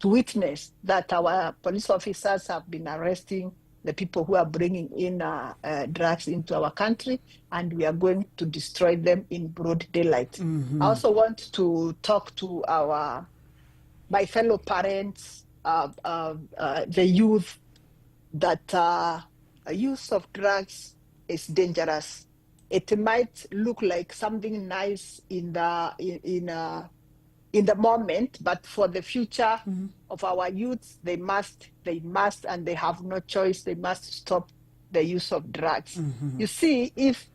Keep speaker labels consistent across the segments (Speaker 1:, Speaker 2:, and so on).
Speaker 1: to witness that our police officers have been arresting the people who are bringing in drugs into our country, and we are going to destroy them in broad daylight. I also want to talk to our my fellow parents, the youth, that use of drugs is dangerous. It might look like something nice in the moment, but for the future of our youth, they must, and they have no choice. They must stop the use of drugs. You see, if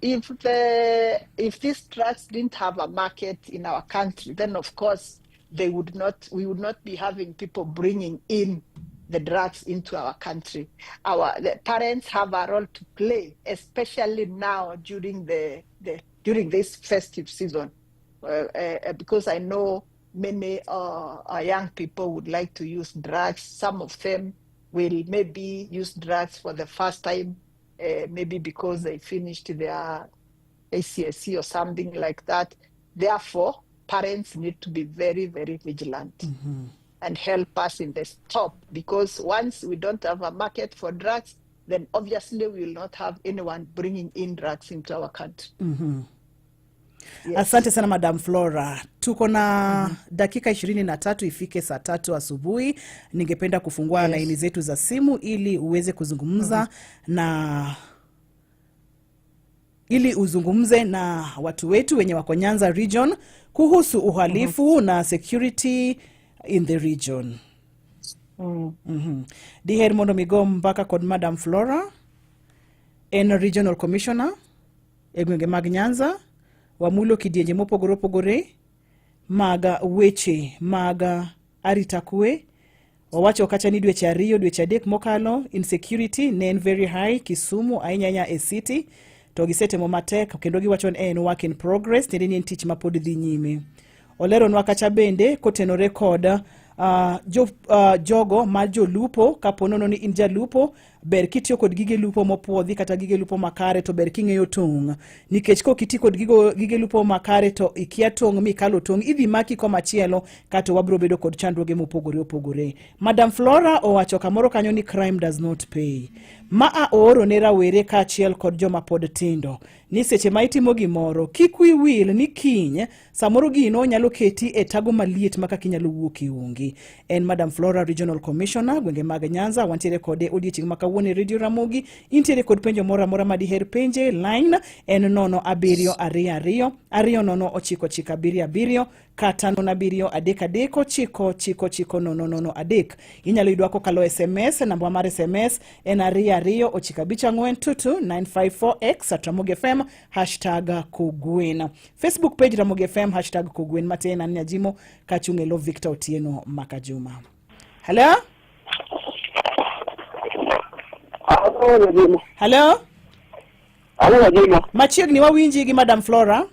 Speaker 1: these drugs didn't have a market in our country, then of course they would not. We would not be having people bringing in the drugs into our country. Our the parents have a role to play, especially now during the during this festive season, because I know many young people would like to use drugs. Some of them will maybe use drugs for the first time, maybe because they finished their KCSE or something like that. Therefore, parents need to be very, very vigilant and help us in the stop, because once we don't have a market for drugs, then obviously we will not have anyone bringing in drugs into our country. Yes.
Speaker 2: Asante sana, Madam Flora. Tuko na dakika 23 ifike saa 3 asubuhi. Ningependa kufungua laini zetu za simu ili uweze kuzungumza na ili uzungumze na watu wetu wenye wako Nyanza region kuhusu uhalifu na security in the region. Diher mondo migo mbaka kod Madam Flora, en regional commissioner e gwenge mag Nyanza. Wamulo kidienje mopogore opogore mag weche mag arita kwe. Wawacho kacha ni dweche 2, dweche 3 mokalo, insecurity ne en very high Kisumu, ahinya ahinya e city, to gisetemo matek kendo giwacho ni en work in progress, tiende ni en tich mapod dhi nyime. Oleronwa kacha bende kotenore kod jogo ma jolupo. Kapo nono ni in jalupo, ber kitiyo kod gige lupo mopuodhi kata gige lupo makare, to ber king'eyo tong', nikech kok iti kod gige lupo makare to ikia tong' mikalo tong', idhi maki komachielo kato wabro bedo kod chandruoge mopogore opogore. Madam Flora owacho kamoro kanyo ni crime does not pay. Maa ooro ne rawere kaachiel kod joma pod tindo ni seche ma itimo gimoro, kik wi wil ni kiny samoro gino nyalo keti e tago maliet ma kaka inyalo wuok e onge. En Madam Flora, regional commissioner, gwenge mag Nyanza. Wantiere kode odiechieng' ma kawuono e Radio Ramogi. Intiere kod penjo moro amora ma diher penje, line en 0722 209977 kata 0733999903. Inyalo yudwa kokalo SMS. Namba mar SMS en 22954 22954x @RamogiFM #kogwen. Facebook page Ramogi FM #kogwen. Matin an Nyajimo kachung' e lo Victor Otieno Makajuma. Hello.
Speaker 3: Halo, Nyajimo.
Speaker 2: Hello.
Speaker 3: Halo, Nyajimo.
Speaker 2: Machiegni wawinji gi Madam Flora.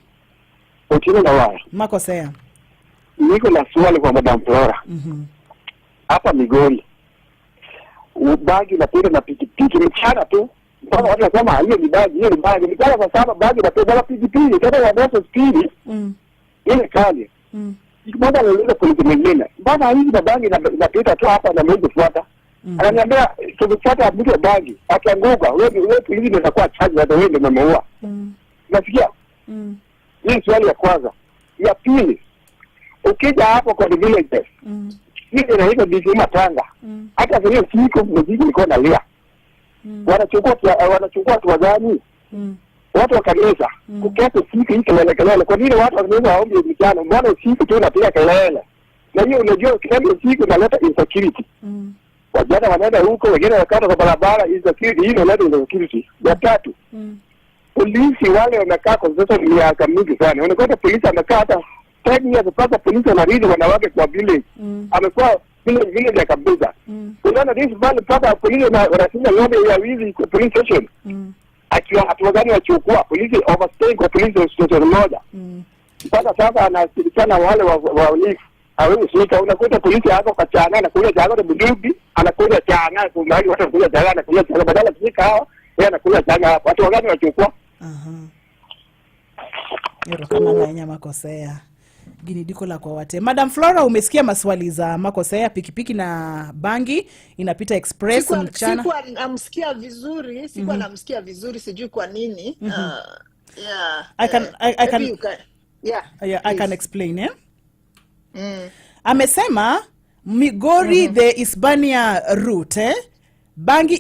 Speaker 3: Otieno Ndawaya.
Speaker 2: Makosea.
Speaker 3: Niko na swali kwa Madam Flora. Hapa Migori, bangi inapita na pikipiki mchana tu, mpaka watu wanasema hiyo ni bangi, hiyo ni bangi. Mchana saa 7 bangi inapita na pikipiki, tena wanaosha spidi ile kali. Siku moja niliuliza polisi mwingine, mbona hizi mabangi inapita tu hapa na mwezi fuata? Ananiambia tukifuata mtu wa bangi akianguka, wewe polisi ndio utakuwa charge, hata wewe ndio umemuua. Unasikia? Hii swali ya kwanza. Ya pili, ukija hapo kwa the villages, hii inaitwa DC Matanga. Hata sasa siku mjiji nilikuwa nalia. Wanachukua hatua gani? Watu wa kanisa kuketi usiku hii kelele kelele. Kwa nini watu wa kanisa waombe mchana? Mbona usiku tu unapiga kelele? Na hiyo unajua kelele usiku inaleta insecurity. Wajana wanaenda huko, wengine wakata kwa barabara, insecurity hii inaleta insecurity. Ya tatu, polisi wale wamekaa kwa sasa miaka mingi sana. Unakuta polisi amekaa hata 10 years, mpaka polisi wanarudi wanawake kwa village. Amekuwa village village ya kabisa. Unaona this valley mpaka polisi wanachinja ng'ombe ya wizi kwa police station. Akiwa hatua gani wachukua? Polisi overstay kwa police station moja. Mpaka sasa anashirikiana wale wa wahalifu. Hawezi shika, unakuta polisi hako kachana, anakuja changa na bunduki, anakuja changa, kuna watu wanakuja changa, anakuja changa, badala kushika hao, yeye anakuja changa hapo. Watu wagani wachukua?
Speaker 2: Aha. Erokamano ahinya, Makosea. Gini diko la kwa wate. Madam Flora, umesikia maswali za Makosea, pikipiki na bangi inapita express
Speaker 1: Sikuwa,
Speaker 2: mchana.
Speaker 1: sikuwa namsikia vizuri, sikuwa namsikia vizuri, sijui kwa nini. Yeah,
Speaker 2: I can, I
Speaker 1: maybe
Speaker 2: can,
Speaker 1: you can, yeah,
Speaker 2: yeah, I can
Speaker 1: please.
Speaker 2: Explain, eh? Amesema Migori, the Isebania route, eh? Bangi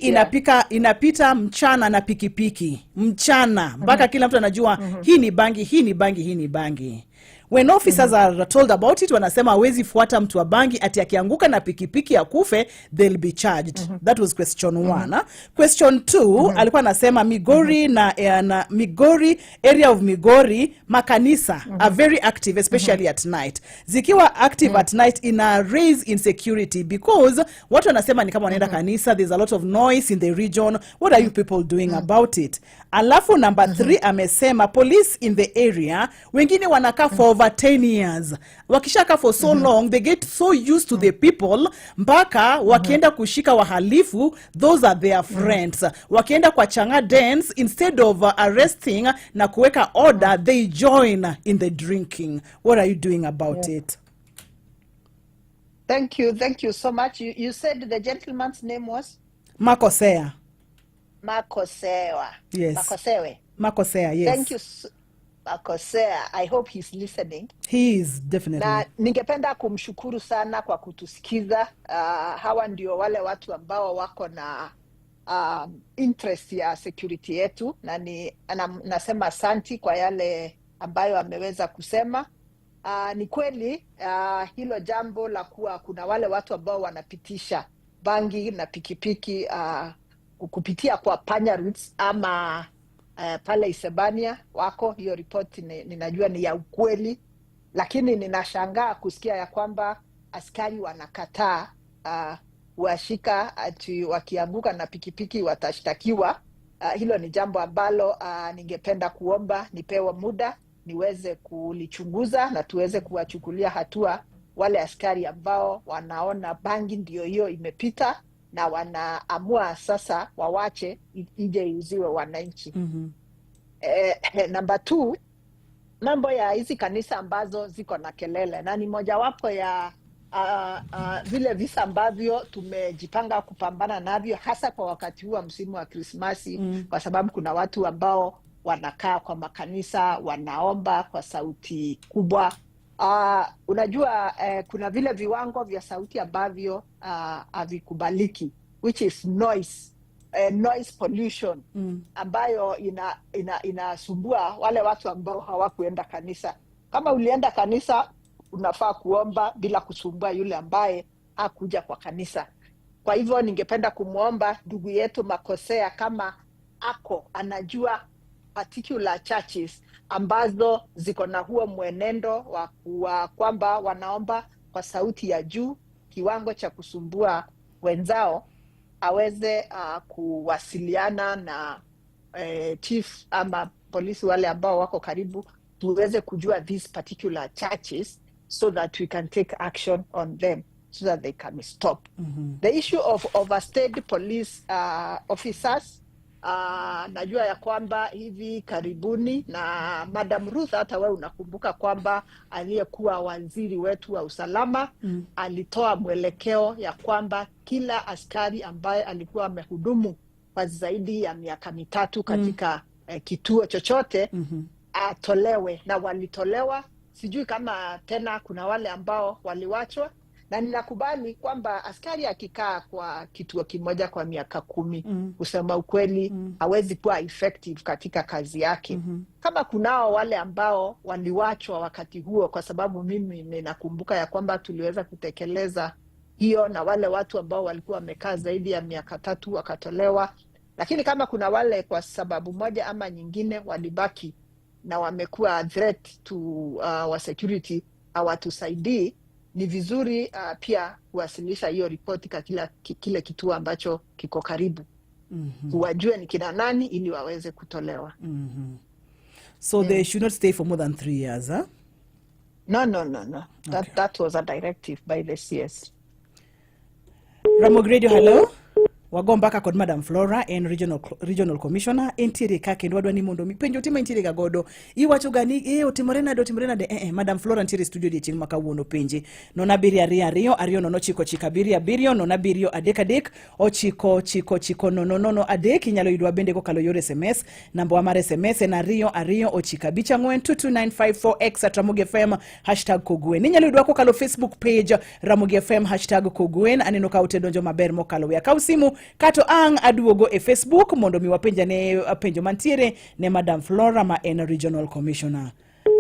Speaker 2: inapita mchana na pikipiki mchana mpaka kila mtu anajua hii ni bangi, hii ni bangi, hii ni bangi. When officers are told about it, wanasema hawezi fuata mtu wa bangi, ati akianguka na pikipiki akufe, they'll be charged. That was question one. Question two, alikuwa anasema Migori na Migori, area of Migori, makanisa are very active, especially at night. Zikiwa active at night, ina raise insecurity because watu wanasema ni kama wanaenda kanisa. There's a lot of noise in the region. What are you people doing about it? Alafu number three, amesema police in the area wengine wanakaa for over 10 years. Wakishakaa for so long, they get so used to the people mpaka wakienda kushika wahalifu, those are their friends. Wakienda kwa chang'aa dens, instead of arresting na kuweka order, they join in the drinking. What are you doing about it?
Speaker 1: Thank you, thank you so much. You said the gentleman's name was?
Speaker 2: Makosea.
Speaker 1: Makosewa.
Speaker 2: Yes.
Speaker 1: Makosewe.
Speaker 2: Makosea, yes.
Speaker 1: Thank you, Makosea. I hope he's listening.
Speaker 2: He is definitely.
Speaker 1: Na ningependa kumshukuru sana kwa kutusikiza. Hawa ndio wale watu ambao wako na interest ya security yetu, na nasema asanti kwa yale ambayo ameweza kusema. Ni kweli hilo jambo la kuwa kuna wale watu ambao wanapitisha bangi na pikipiki kupitia kwa panya routes ama pale Isebania wako. Hiyo ripoti ninajua ni ya ukweli, lakini ninashangaa kusikia ya kwamba askari wanakataa washika ati wakianguka na pikipiki watashtakiwa. Hilo ni jambo ambalo ningependa kuomba nipewe muda niweze kulichunguza na tuweze kuwachukulia hatua wale askari ambao wanaona bangi ndio hiyo imepita na wanaamua sasa wawache ije iuziwe wananchi. Namba two, mambo ya hizi kanisa ambazo ziko na kelele, na ni mojawapo ya vile visa ambavyo tumejipanga kupambana navyo, hasa kwa wakati huu wa msimu wa Krismasi, kwa sababu kuna watu ambao wanakaa kwa makanisa wanaomba kwa sauti kubwa. Unajua kuna vile viwango vya sauti ambavyo havikubaliki, which is noise pollution ambayo inasumbua wale watu ambao hawakuenda kanisa. Kama ulienda kanisa, unafaa kuomba bila kusumbua yule ambaye hakuja kwa kanisa. Kwa hivyo ningependa kumwomba ndugu yetu Makosea kama ako anajua particular churches ambazo ziko na huo mwenendo wa kwamba wanaomba kwa sauti ya juu kiwango cha kusumbua wenzao, aweze kuwasiliana na chief ama polisi wale ambao wako karibu, tuweze kujua these particular churches so that we can take action on them so that they can stop. The issue of overstayed police officers, najua ya kwamba hivi karibuni, na Madam Ruth, hata wewe unakumbuka kwamba aliyekuwa waziri wetu wa usalama alitoa mwelekeo ya kwamba kila askari ambaye alikuwa amehudumu kwa zaidi ya miaka 3 katika kituo chochote atolewe, na walitolewa. Sijui kama tena kuna wale ambao waliwachwa, na ninakubali kwamba askari akikaa kwa kituo kimoja kwa miaka 10, kusema ukweli, hawezi kuwa effective katika kazi yake. Kama kunao wale ambao waliwachwa wakati huo, kwa sababu mimi ninakumbuka ya kwamba tuliweza kutekeleza hiyo, na wale watu ambao walikuwa wamekaa zaidi ya miaka 3 wakatolewa. Lakini kama kuna wale kwa sababu moja ama nyingine walibaki na wamekuwa threat to our security, hawatusaidii, ni vizuri pia kuwasilisha hiyo ripoti katika kile kituo ambacho kiko karibu, wajue ni kina nani ili waweze kutolewa.
Speaker 2: So they should not stay for more than 3 years, huh?
Speaker 1: No. That,
Speaker 2: Okay.
Speaker 1: that was a directive by the CS.
Speaker 2: Ramogi Radio, hello. Wago mbaka kod Madam Flora, en regional commissioner entiere ka, kendo wadwa ni mondo mi penjo tima entiere ga godo. Iwacho ga ni otimore nade, otimore nade? Madam Flora ntiere studio odiechieng' ma kawuono. Penje 0722200997 0733909903. Inyalo yudwa bende kokalo yor SMS. Namba wa mar SMS en 22954, 22954, x @RamogiFM, #Kogwen. Inyalo yudwa kokalo Facebook page Ramogi FM, #Kogwen. Aneno ka ute donjo maber mokalo. We akaw simu kato ang' aduogo e Facebook mondo mi wapenjane penjo mantiere ne Madam Flora ma en regional commissioner.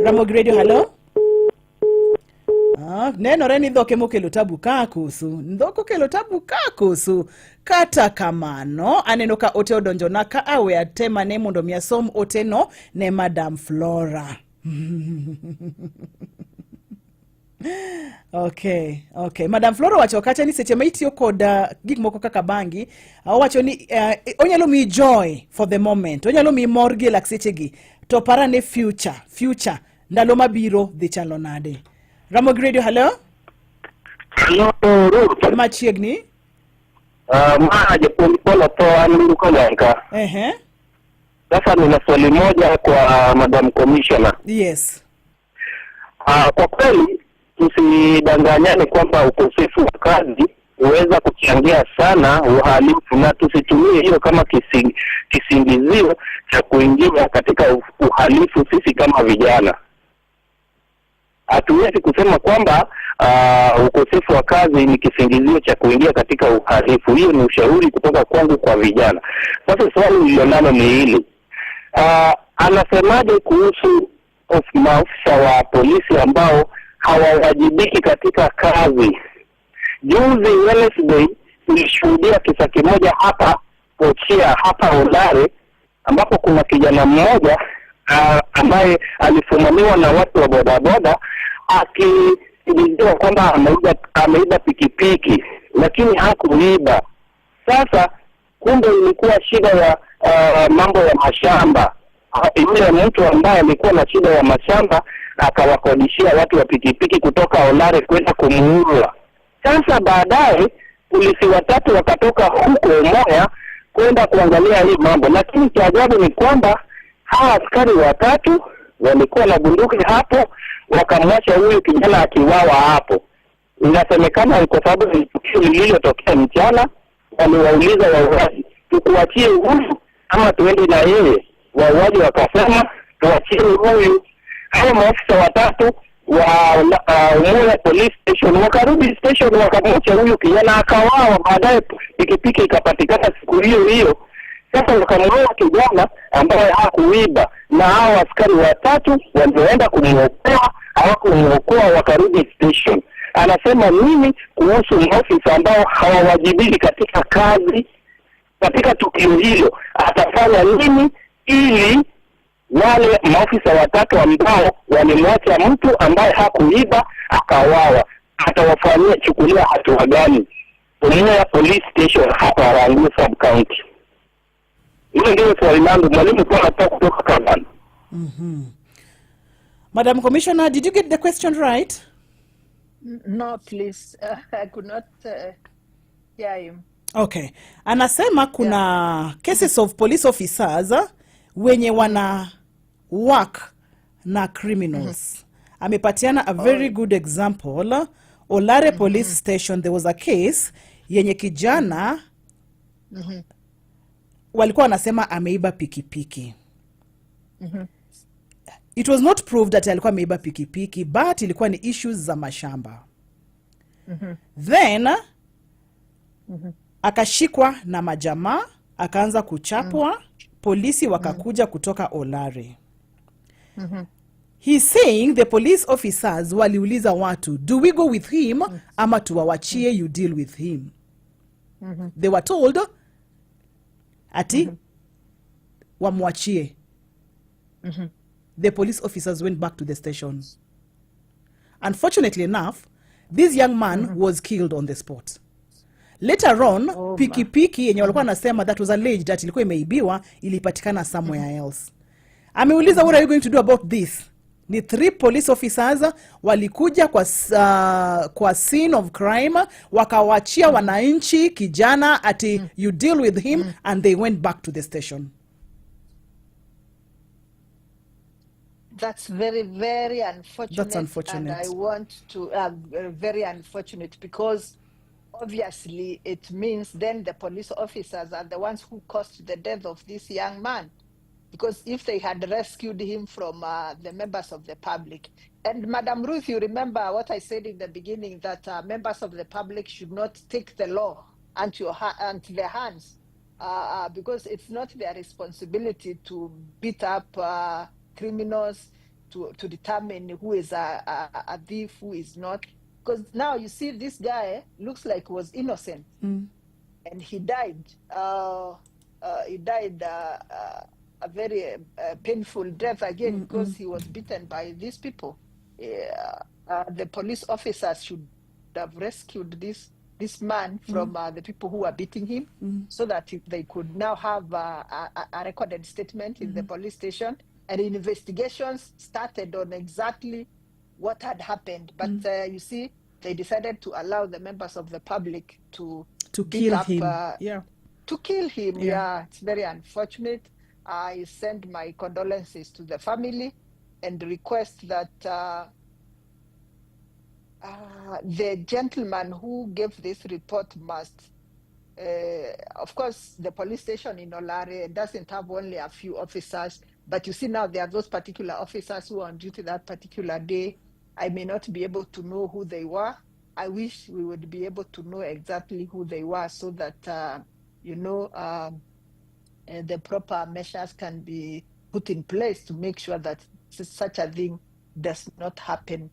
Speaker 2: Ramogi Radio, hello. Ah, nenore ni dhok ema okelo tabu ka koso? Dhok okelo tabu ka koso? Kata kamano, aneno ka ote odonjona ka, awe atemane mondo mi asom oteno ne Madam Flora. Okay. Madam Flora owacho kacha ni seche ma itiyo kod gik moko kaka bangi, owacho ni onyalo miyi joy for the moment, onyalo miyi mor gi e lak sechegi, to parane future, ndalo mabiro dhi chalo nade? Ramogi Radio, hello.
Speaker 3: Hello, Ruth.
Speaker 2: Machiegni.
Speaker 3: Ma japuonj Paul Otho, an Luka Nyanka. Sasa nina swali moja kwa Madam Commissioner.
Speaker 2: Yes.
Speaker 3: Kwa kweli tusidanganyane kwamba ukosefu wa kazi huweza kuchangia sana uhalifu, na tusitumie hiyo kama kisingizio cha kuingia katika uhalifu. Sisi kama vijana hatuwezi kusema kwamba ukosefu wa kazi ni kisingizio cha kuingia katika uhalifu. Hiyo ni ushauri kutoka kwangu kwa vijana. Sasa swali nililonalo ni hili: anasemaje kuhusu maafisa wa polisi ambao hawawajibiki katika kazi? Juzi Wednesday tulishuhudia kisa kimoja hapa Pochia, hapa Olare, ambapo kuna kijana mmoja ambaye alifumaniwa na watu wa bodaboda akisingiziwa kwamba ameiba pikipiki, lakini hakuiba. Sasa kumbe ilikuwa shida ya mambo ya mashamba. Yule mtu ambaye alikuwa na shida ya mashamba akawakodishia watu wa pikipiki kutoka Olare kwenda kumuua. Sasa baadaye polisi watatu wakatoka huko Moya kwenda kuangalia hii mambo, lakini cha ajabu ni kwamba hawa askari watatu walikuwa na bunduki hapo, wakamwacha huyu kijana akiwawa hapo. Inasemekana kwa sababu ni tukio lililotokea mchana, waliwauliza wauaji, "Tukuachie huyu ama tuende na yeye?" Wauaji wakasema, "Tuachie huyu." Hawa maafisa watatu wa Umoja Police Station wakarudi station, wakamwacha huyu kijana akawawa. Baadaye pikipiki ikapatikana siku hiyo hiyo. Sasa wakamuua kijana ambaye hakuiba, na hao askari watatu walioenda kumwokoa hawakumuokoa, wakarudi station. Anasema nini kuhusu maofisa ambao hawawajibiki katika kazi katika tukio hilo? Atafanya nini ili wale maofisa watatu ambao walimwacha mtu ambaye hakuiba akawawa, atawafanyia chukulia hatua gani? Umoja Police Station hapa Rangwe Sub County. Hilo ndio swali langu, mwalimu kwa hapa kutoka Kavan.
Speaker 2: Madam Commissioner, did you get the question right?
Speaker 1: No, please. I could not hear him.
Speaker 2: Okay. Anasema kuna cases of police officers wenye wana work na criminals. Amepatiana a very good example. Olare Police Station, there was a case yenye kijana walikuwa wanasema ameiba pikipiki. It was not proved that alikuwa ameiba pikipiki, but ilikuwa ni issues za mashamba. Then akashikwa na majamaa, akaanza kuchapwa. Polisi wakakuja kutoka Olare. He's saying the police officers waliuliza watu, "Do we go with him ama tuwawachie, you deal with him?" They were told ati wamwachie. The police officers went back to the station. Unfortunately enough, this young man was killed on the spot. Later on,
Speaker 1: Oh, ma.
Speaker 2: Pikipiki yenye walikuwa wanasema, that was alleged that ilikuwa imeibiwa, ilipatikana somewhere else. Ameuliza, "What are you going to do about this?" Ni three police officers walikuja kwa scene of crime, wakawachia wananchi kijana ati, "You deal with him," and they went back to the station.
Speaker 1: That's very, very unfortunate.
Speaker 2: That's unfortunate.
Speaker 1: And I want to, very unfortunate, because obviously it means then the police officers are the ones who caused the death of this young man. Because if they had rescued him from the members of the public, and Madam Ruth, you remember what I said in the beginning, that members of the public should not take the law onto their hands, because it's not their responsibility to beat up criminals, to determine who is a thief, who is not. Because now you see this guy looks like was innocent, and he died. He died a very painful death again because he was beaten by these people. Yeah. The police officers should have rescued this man from the people who were beating him, so that they could now have a recorded statement in the police station, and investigations started on exactly what had happened. But you see, they decided to allow the members of the public to
Speaker 2: to
Speaker 1: beat
Speaker 2: kill
Speaker 1: up,
Speaker 2: him.
Speaker 1: To kill him. Yeah, it's very unfortunate. I send my condolences to the family and request that the gentleman who gave this report must, of course, the police station in Olare doesn't have only a few officers, but you see now there are those particular officers who are on duty that particular day. I may not be able to know who they were. I wish we would be able to know exactly who they were so that, the proper measures can be put in place to make sure that such a thing does not happen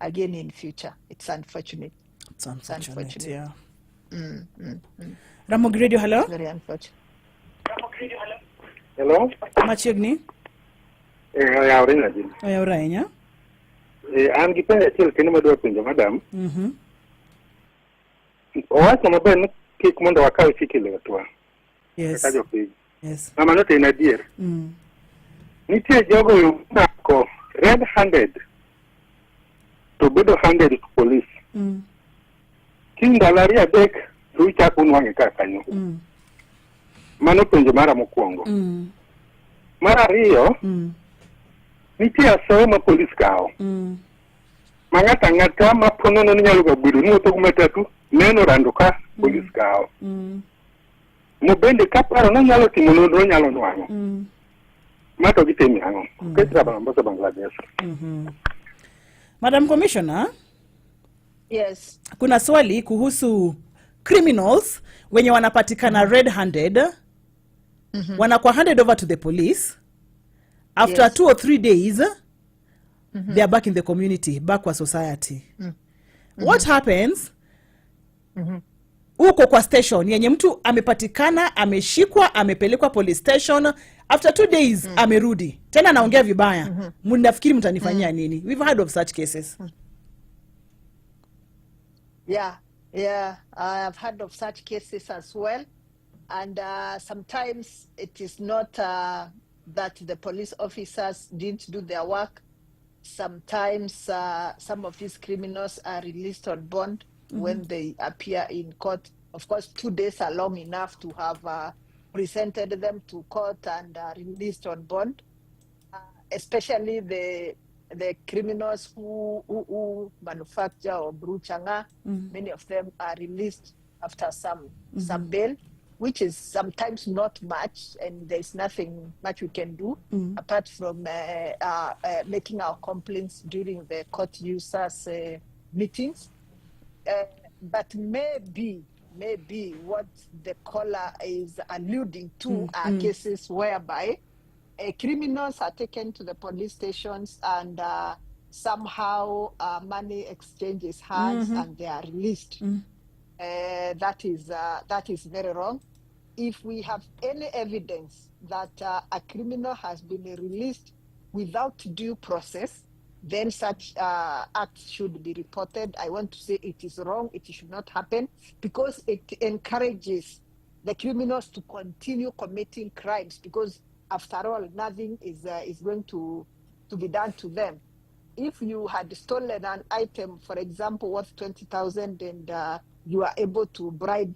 Speaker 1: again in future. It's unfortunate.
Speaker 2: It's unfortunate.
Speaker 1: Unfortunate.
Speaker 2: Yeah. Ramogi Radio, hello.
Speaker 1: Very unfortunate.
Speaker 3: Hello?
Speaker 2: Machiegni.
Speaker 3: Eh, oyawre nyathini.
Speaker 2: Oyawre ahinya.
Speaker 3: Eh, an gi penjo achiel kendo madwa penjo madam. Owacho maber ni kik mondo wakaw chik e lwetwa kaka jopiny. Mano to en adier. Nitie jogo mako red handed to bedo handed to police. Kiny ndalo ariyo adek to uchako unwang'e ka kanyo. Mano penjo mara mokwongo. Mar ariyo, nitie asoya ma polis kawo. Ma ng'ato ang'ata ma ponono ni nyalo ga bedo ni wuotho gi matatu neno rando ka polis kawo. Mo bende kaparo ni nyalo timo nonro nyalo nwang'o. Ma to gitime ang'o? Ketra Mombasa, Bangladesh.
Speaker 2: Madam Commissioner,
Speaker 1: Yes.
Speaker 2: Kuna swali kuhusu criminals wenye wanapatikana red handed, wanakuwa handed over to the police after 2 or 3 days they are back in the community, back kwa society. What happens huko kwa station yenye mtu amepatikana, ameshikwa, amepelekwa police station, after 2 days amerudi tena anaongea vibaya, "Mnafikiri mtanifanyia nini?" We've heard of such cases.
Speaker 1: Yeah, I have heard of such cases as well. And sometimes it is not that the police officers didn't do their work. Sometimes some of these criminals are released on bond when they appear in court. Of course, 2 days are long enough to have presented them to court and released on bond, especially the criminals who manufacture or brew chang'aa. Many of them are released after some bail, which is sometimes not much, and there's nothing much we can do apart from making our complaints during the court users meetings. But maybe what the caller is alluding to are cases whereby criminals are taken to the police stations and somehow money exchanges hands and they are released. That is very wrong. If we have any evidence that a criminal has been released without due process, then such acts should be reported. I want to say it is wrong. It should not happen because it encourages the criminals to continue committing crimes because, after all, nothing is going to to be done to them. If you had stolen an item, for example, worth 20,000, and you are able to bribe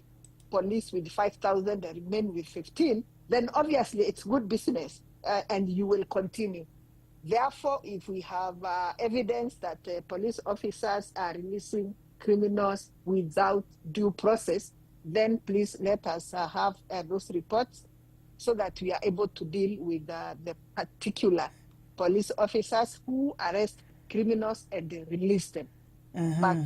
Speaker 1: police with 5,000 and remain with 15, then obviously it's good business and you will continue. Therefore, if we have evidence that police officers are releasing criminals without due process, then please let us have those reports so that we are able to deal with the particular police officers who arrest criminals and release them back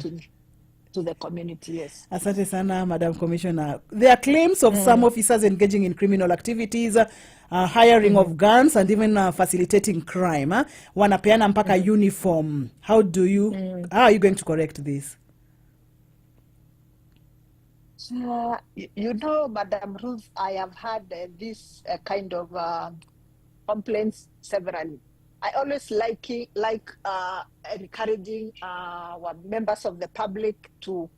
Speaker 1: to the community. Yes.
Speaker 2: Asante sana, Madam Commissioner. There are claims of some officers engaging in criminal activities, hiring of guns and even facilitating crime. Wanapeana mpaka uniform. How are you going to correct this?
Speaker 1: Madam Ruth, I have had this kind of complaints severally. I always like encouraging our members of the public to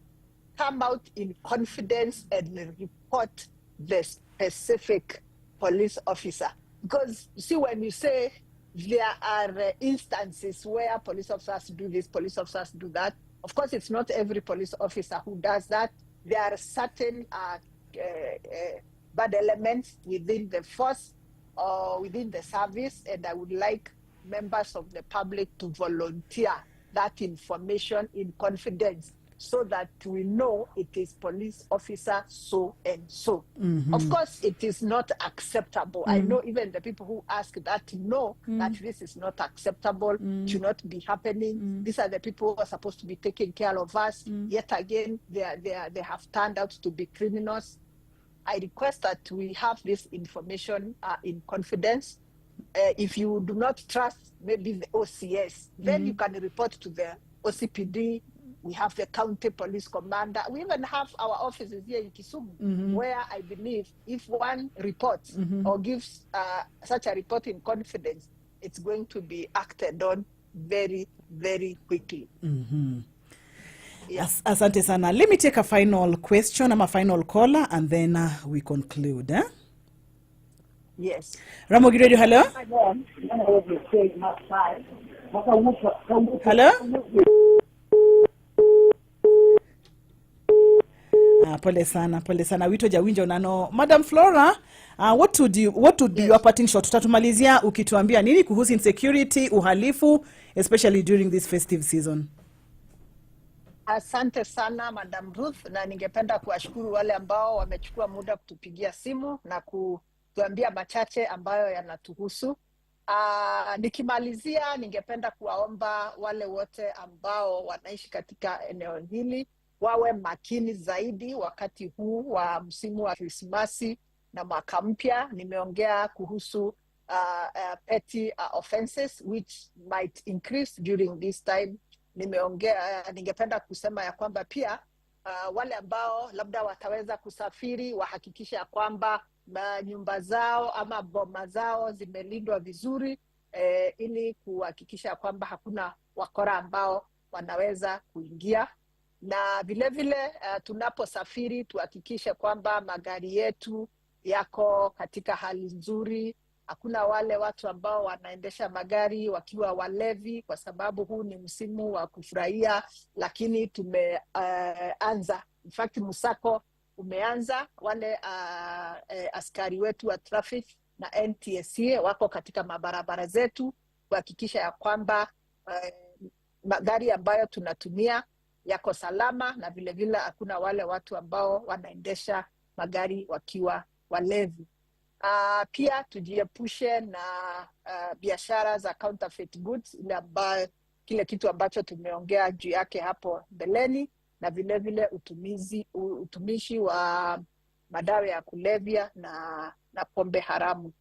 Speaker 1: come out in confidence and report the specific police officer. Because, you see, when you say there are instances where police officers do this, police officers do that, of course, it's not every police officer who does that. There are certain bad elements within the force or within the service, and I would like members of the public to volunteer that information in confidence so that we know it is police officer so and so. Of course, it is not acceptable. I know even the people who ask that know that this is not acceptable, should not be happening. These are the people who are supposed to be taking care of us. Yet again, they have turned out to be criminals. I request that we have this information in confidence. If you do not trust maybe the OCS, then you can report to the OCPD. We have the county police commander. We even have our offices here in Kisumu, where I believe if one reports or gives such a report in confidence, it's going to be acted on very, very quickly. Yeah.
Speaker 2: Asante sana. Let me take a final question. I'm a final caller, and then we conclude. Eh?
Speaker 1: Yes.
Speaker 2: Ramogi Radio, hello? Hello? Ah, pole sana, pole sana. Wito jawinjo nano. Madam Flora, what would be your parting shot? Tutatumalizia ukituambia nini kuhusu insecurity, uhalifu, especially during this festive season.
Speaker 1: Asante sana, Madam Ruth, na ningependa kuwashukuru wale ambao wamechukua muda kutupigia simu na kutuambia machache ambayo yanatuhusu. Nikimalizia ningependa kuwaomba wale wote ambao wanaishi katika eneo hili wawe makini zaidi wakati huu wa msimu wa Krismasi na mwaka mpya. Nimeongea kuhusu petty offenses which might increase during this time. Nimeongea, ningependa kusema ya kwamba pia wale ambao labda wataweza kusafiri wahakikishe ya kwamba nyumba zao ama boma zao zimelindwa vizuri ili kuhakikisha kwamba hakuna wakora ambao wanaweza kuingia. Na vile vile tunaposafiri tuhakikishe kwamba magari yetu yako katika hali nzuri. Hakuna wale watu ambao wanaendesha magari wakiwa walevi, kwa sababu huu ni msimu wa kufurahia, lakini tumeanza, in fact msako umeanza. Wale askari wetu wa traffic na NTSA wako katika mabarabara zetu kuhakikisha ya kwamba magari ambayo tunatumia yako salama, na vile vile hakuna wale watu ambao wanaendesha magari wakiwa walevi. Pia tujiepushe na biashara za counterfeit goods, ile ambayo kile kitu ambacho tumeongea juu yake hapo mbeleni, na vile vile utumishi wa madawa ya kulevya na pombe haramu.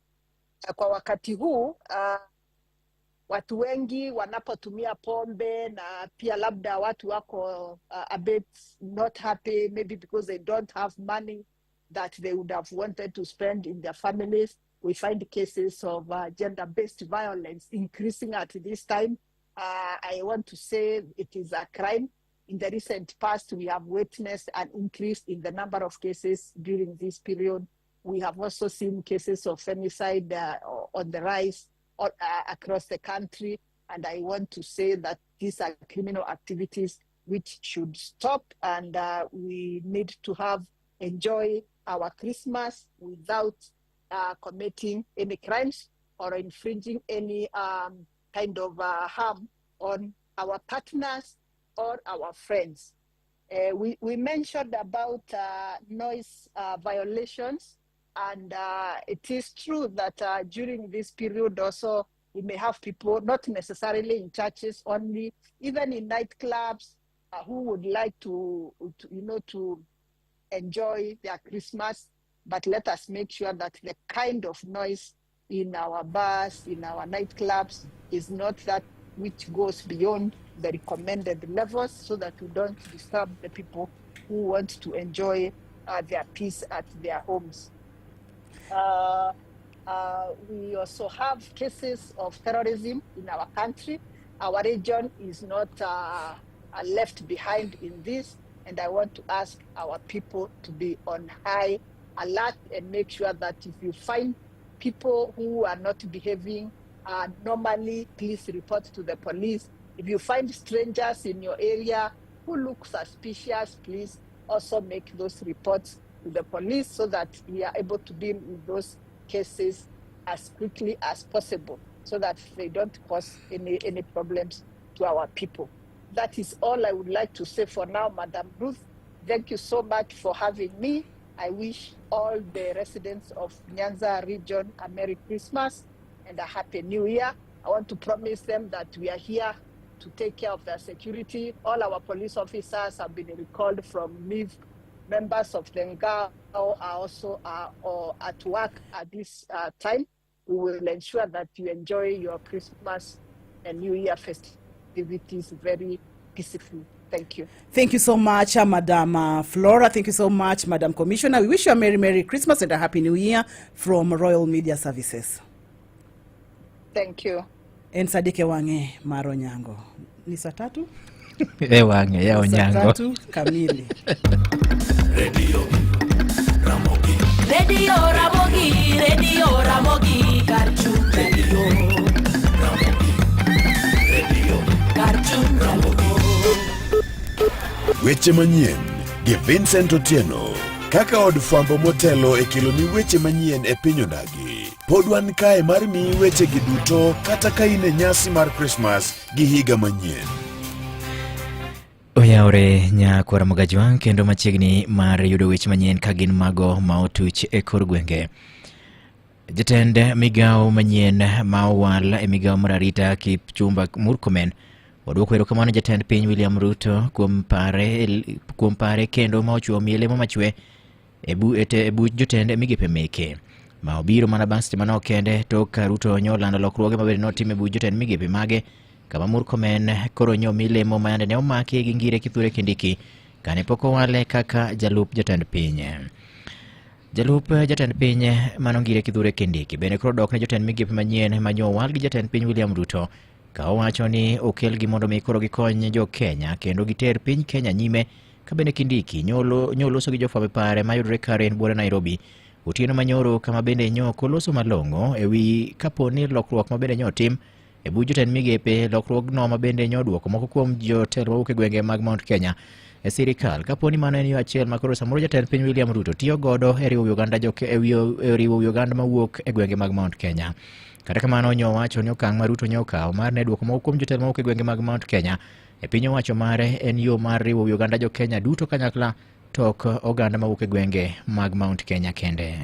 Speaker 1: Kwa wakati huu watu wengi wanapotumia pombe na pia labda watu wako a bit not happy, maybe because they don't have money that they would have wanted to spend in their families. We find cases of gender-based violence increasing at this time. I want to say it is a crime. In the recent past, we have witnessed an increase in the number of cases during this period. We have also seen cases of femicide on the rise. all across the country. And I want to say that these are criminal activities which should stop, and we need to have enjoy our Christmas without committing any crimes or infringing any kind of harm on our partners or our friends. We mentioned about noise violations, and it is true that during this period also, we may have people, not necessarily in churches only, even in nightclubs, who would like to enjoy their Christmas. But let us make sure that the kind of noise in our bars, in our nightclubs, is not that which goes beyond the recommended levels, so that we don't disturb the people who want to enjoy their peace at their homes. We also have cases of terrorism in our country. Our region is not left behind in this, and I want to ask our people to be on high alert and make sure that if you find people who are not behaving normally, please report to the police. If you find strangers in your area who look suspicious, please also make those reports to the police so that we are able to deal with those cases as quickly as possible, so that they don't cause any problems to our people. That is all I would like to say for now, Madam Ruth. Thank you so much for having me. I wish all the residents of Nyanza region a Merry Christmas and a Happy New Year. I want to promise them that we are here to take care of their security. All our police officers have been recalled from leave. Members of the Ngao are also at work at this time. We will ensure that you enjoy your Christmas and New Year festivities very peacefully. Thank you.
Speaker 2: Thank you so much, Madam Flora. Thank you so much, Madam Commissioner. We wish you a Merry, Merry Christmas and a Happy New Year from Royal Media Services.
Speaker 1: Thank you.
Speaker 2: En Sadike wang'e mar Onyango. Ni saa 3?
Speaker 4: E wang'e ya
Speaker 2: Saa
Speaker 4: Onyango.
Speaker 2: 3 kamili.
Speaker 5: Radio Ramogi.
Speaker 6: Radio Ramogi, Radio Ramogi, Karchu Radio.
Speaker 5: Ramogi. Radio
Speaker 6: Karchu
Speaker 5: Ramogi.
Speaker 7: Weche manyien gi Vincent Otieno kaka od fwambo motelo e keloni weche manyien e piny onagi. Pod wan kae mar miyi wechegi duto kata ka in e nyasi mar Krismas gi higa manyien.
Speaker 4: Oyawre nyakwara Mogajwang' kendo machiegni mar yudo weche manyien ka gin mago ma otuch e kor gwenge. Jatend migawo manyien ma owal e migawo mar arita Kipchumba Murkomen oduoko erokamano jatend piny William Ruto kuom pare kendo ma ochuo miye lemo machwe e buch jotend migepe meke ma obiro mana bang' seche manok kende tok ka Ruto nyolando lokruoge mabende notim e buch jotend migepe mage, kama Murkomen koro nyomi lemo ma yande ne omaki gi Ngire Kithure Kindiki kane pok owale kaka jalup jatend piny. Jalup jatend piny mano Ngire Kithure Kindiki bende koro dok ne jotend migepe manyien ma nyowal gi jatend piny William Ruto, ka owacho ni okelgi mondo mi koro gikony jo Kenya kendo giter piny Kenya nyime. Ka bende Kindiki nyoloso gi jofwamb pare mayudore Karen buore Nairobi otieno manyoro, kama bende nyo oloso malong'o ewi kapo ni lokruok ma bende nyotim e buch jotend migepe, lokruogno ma bende nyoduoko moko kuom jotelo mawuok e gwenge mag Mount Kenya e sirikal, kapo ni mano en yo achiel ma koro samoro jatend piny William Ruto tiyo godo e riwo wi oganda jo e riwo wi oganda mawuok e gwenge mag Mount Kenya. Kata kamano, nyo wacho ni okang' ma Ruto nyokawo mar ne duoko moko kuom jotelo mawuok e gwenge mag Mount Kenya e piny owacho mare en yo mar riwo wi oganda jo Kenya duto kanyakla, to ok oganda mawuok e gwenge mag Mount Kenya kende.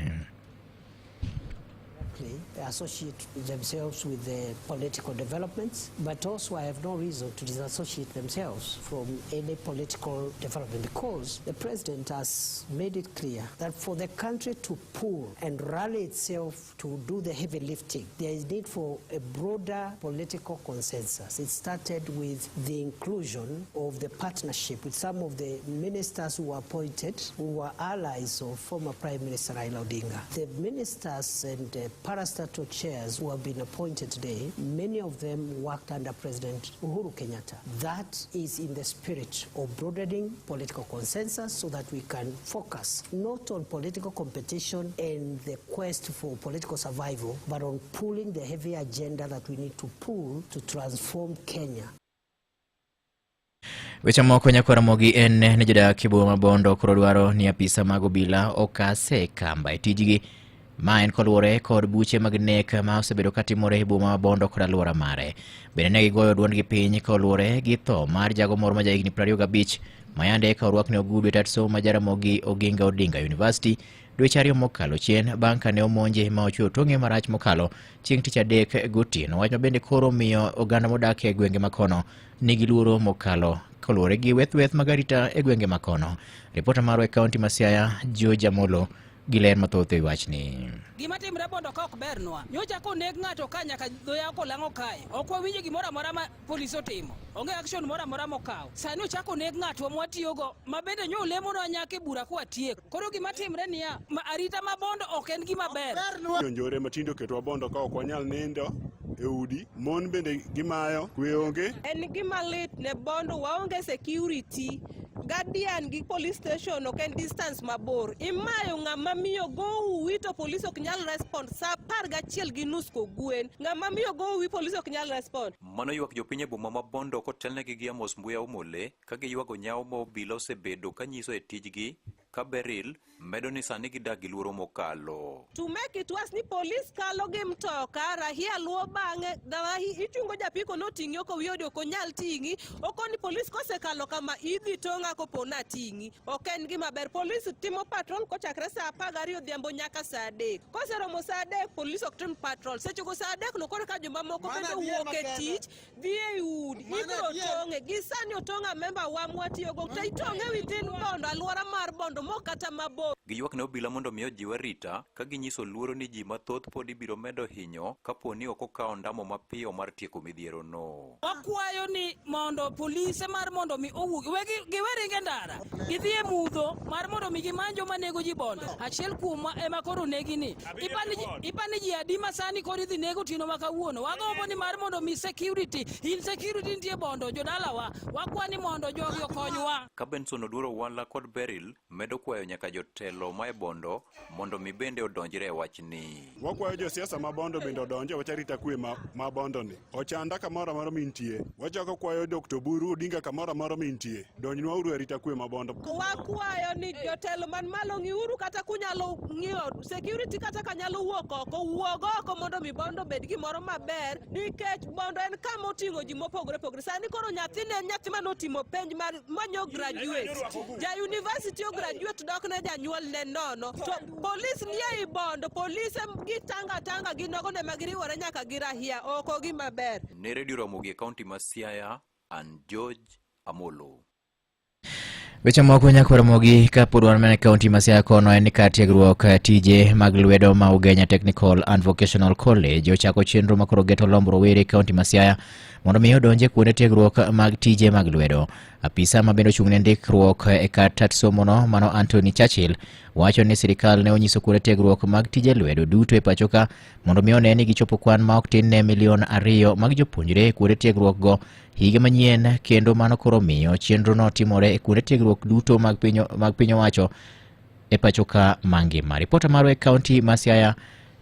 Speaker 8: Associate themselves with the political developments, but also I have no reason to disassociate themselves from any political development, because the president has made it clear that for the country to pull and rally itself to do the heavy lifting, there is need for a broader political consensus. It started with the inclusion of the partnership with some of the ministers who were appointed, who were allies of former Prime Minister Raila Odinga. The ministers and parastatals parastatal chairs who have been appointed today, many of them worked under President Uhuru Kenyatta. That is in the spirit of broadening political consensus so that we can focus not on political competition and the quest for political survival, but on pulling the heavy agenda that we need to pull to transform Kenya.
Speaker 4: Weche moko nyakwa Ramogi en ni jodak e boma ma Bondo koro dwaro ni apisa mag obila okase kamba e tijgi. Ma en koluwore kod buche mag nek ma osebedo katimore e boma ma Bondo kod alwora mare. Bende ne gigoyo duondgi piny koluwore gi tho mar jago moro ma jahigni 25 ma yande eka orwakne ogudu e tat somo ma Jaramogi Oginga Odinga University dweche ariyo mokalo chien bang' ka ne omonje ma ochweyo tong'e marach mokalo chieng' tich adek gotieno. Wach ma bende koro miyo oganda modak e gwenge makono nigi luoro mokalo koluwore gi weth weth mag arita e gwenge makono. Ripota marwa e kaunti ma Siaya, George Amolo, gi ler mathoth e wachni.
Speaker 9: Gima timre Bondo ka ok bernwa. Nyocha koneg ng'ato ka nyaka dho yawo kolang'o kae. Ok wawinjo gimoro amora ma polis otimo. Onge action moro amora mokawo. Sani ochako oneg ng'atwa mwatiyogo ma bende nyo olemonwa nyaka e bura kwatieko. Koro gima timre niya, ma arita ma Bondo ok en gima ber.
Speaker 10: Jonjore matindo oketwa Bondo ka ok wanyal nindo e udi, mon bende gimayo, kwe onge.
Speaker 11: En gima lit ne Bondo, waonge security. Guardian gi police station ok en distance mabor. Imayo ng'ama miyo gowi to police ok nyal respond sa 11:30 kogwen. Ng'ama miyo gowi police ok nyal respond.
Speaker 12: Mano ywak jopiny e boma ma Bondo kotelnegi gi Amos Mbuya Omole ka giywago nyawo ma obila osebedo ka nyiso e tijgi ka Beryl medo ni sani gidak gi luoro mokalo.
Speaker 11: To make it worse ni police kalo gi mtoka, rahia luwo bang'e, rahi ichungo japiko noting'i ok owi odi ok onyal ting'i, okoni police kosekalo kama idhi tong'a kopo nating'i. Ok en gima ber. Police timo patrol kochakre saa 12 odhiambo nyaka saa 3. Koseromo saa 3 police ok tim patrol. Sechego saa 3 no koro ka joma moko bende owuok e tich dhi e udi ibiro tong'e. Gi sani otong'a member wa mwatiyogo to itong'e within Bondo, alwora mar Bondo mok kata mabor.
Speaker 12: Giywak ne obila mondo mi ojiw arita ka ginyiso luoro ni ji mathoth pod ibiro medo hinyo kapo ni ok okawo ondamo mapiyo mar tieko midhiero no.
Speaker 9: Wakwayo ni mondo polise mar mondo mi owuog, we giwe ringe ndara, gidhi e mudho mar mondo mi gimany joma nego ji Bondo. Achiel kuomwa ema koro negi ni. Ipani ji adi ma sani koro idhi nego otieno ma kawuono. Wagombo ni mar mondo mi security, insecurity nitie Bondo, jodalawa. Wakwa ni mondo jogi okonywa.
Speaker 12: Ka Benson Oduor Owala kod Beryl medo kwayo nyaka jotelo ma e Bondo mondo mi bende odonjre e wachni.
Speaker 10: Wakwayo josiasa ma Bondo bende odonje wach arita kwe ma Bondo ni. Ochanda kamoro amora mintie. Wachako kwayo Dr. Oburu Odinga kamoro amora mintie. Donjnwa uru e arita kwe ma Bondo.
Speaker 11: Wakwayo ni jotelo man malo ng'iuru kata kunyalo ng'iyo security kata kanyalo wuok oko, wuog oko mondo mi Bondo obed gimoro maber nikech Bondo en kama oting'o ji mopogore opogore. Sani koro nyathi ne en nyathi manotimo penj mar manyo graduate. Ja university o graduate dok ne janyuol ne nono. To police nie i Bondo, polise gi tanga tanga gi nogo ne magiriwore nyaka gi rahia oko gima ber.
Speaker 12: Ne Radio Ramogi e kaunti ma Siaya, an George Amolo.
Speaker 4: Weche moko nyaka Ramogi kapod wan mana e kaunti ma Siaya kono en ni kar tiegruok tije mag lwedo ma Ugenya Technical and Vocational College ochako chenro ma koro geto lombo rowere e kaunti ma Siaya mondo mi odonje kuonde tiegruok mag tije mag lwedo. Apisa ma bende ochung' ne ndikruok e kar tat somono mano Anthony Churchill wacho ni sirikal ne onyiso kuonde tiegruok mag tije lwedo duto e pacho ka mondo mi one ni gichopo kwan ma ok tin ne 2 milion mag jopuonjre e kuonde tiegruok go higa manyien kendo mano koro miyo chenro no timore e kuonde tiegruok duto mag piny owacho e pacho ka mangima. Ripota marwa e kaunti ma Siaya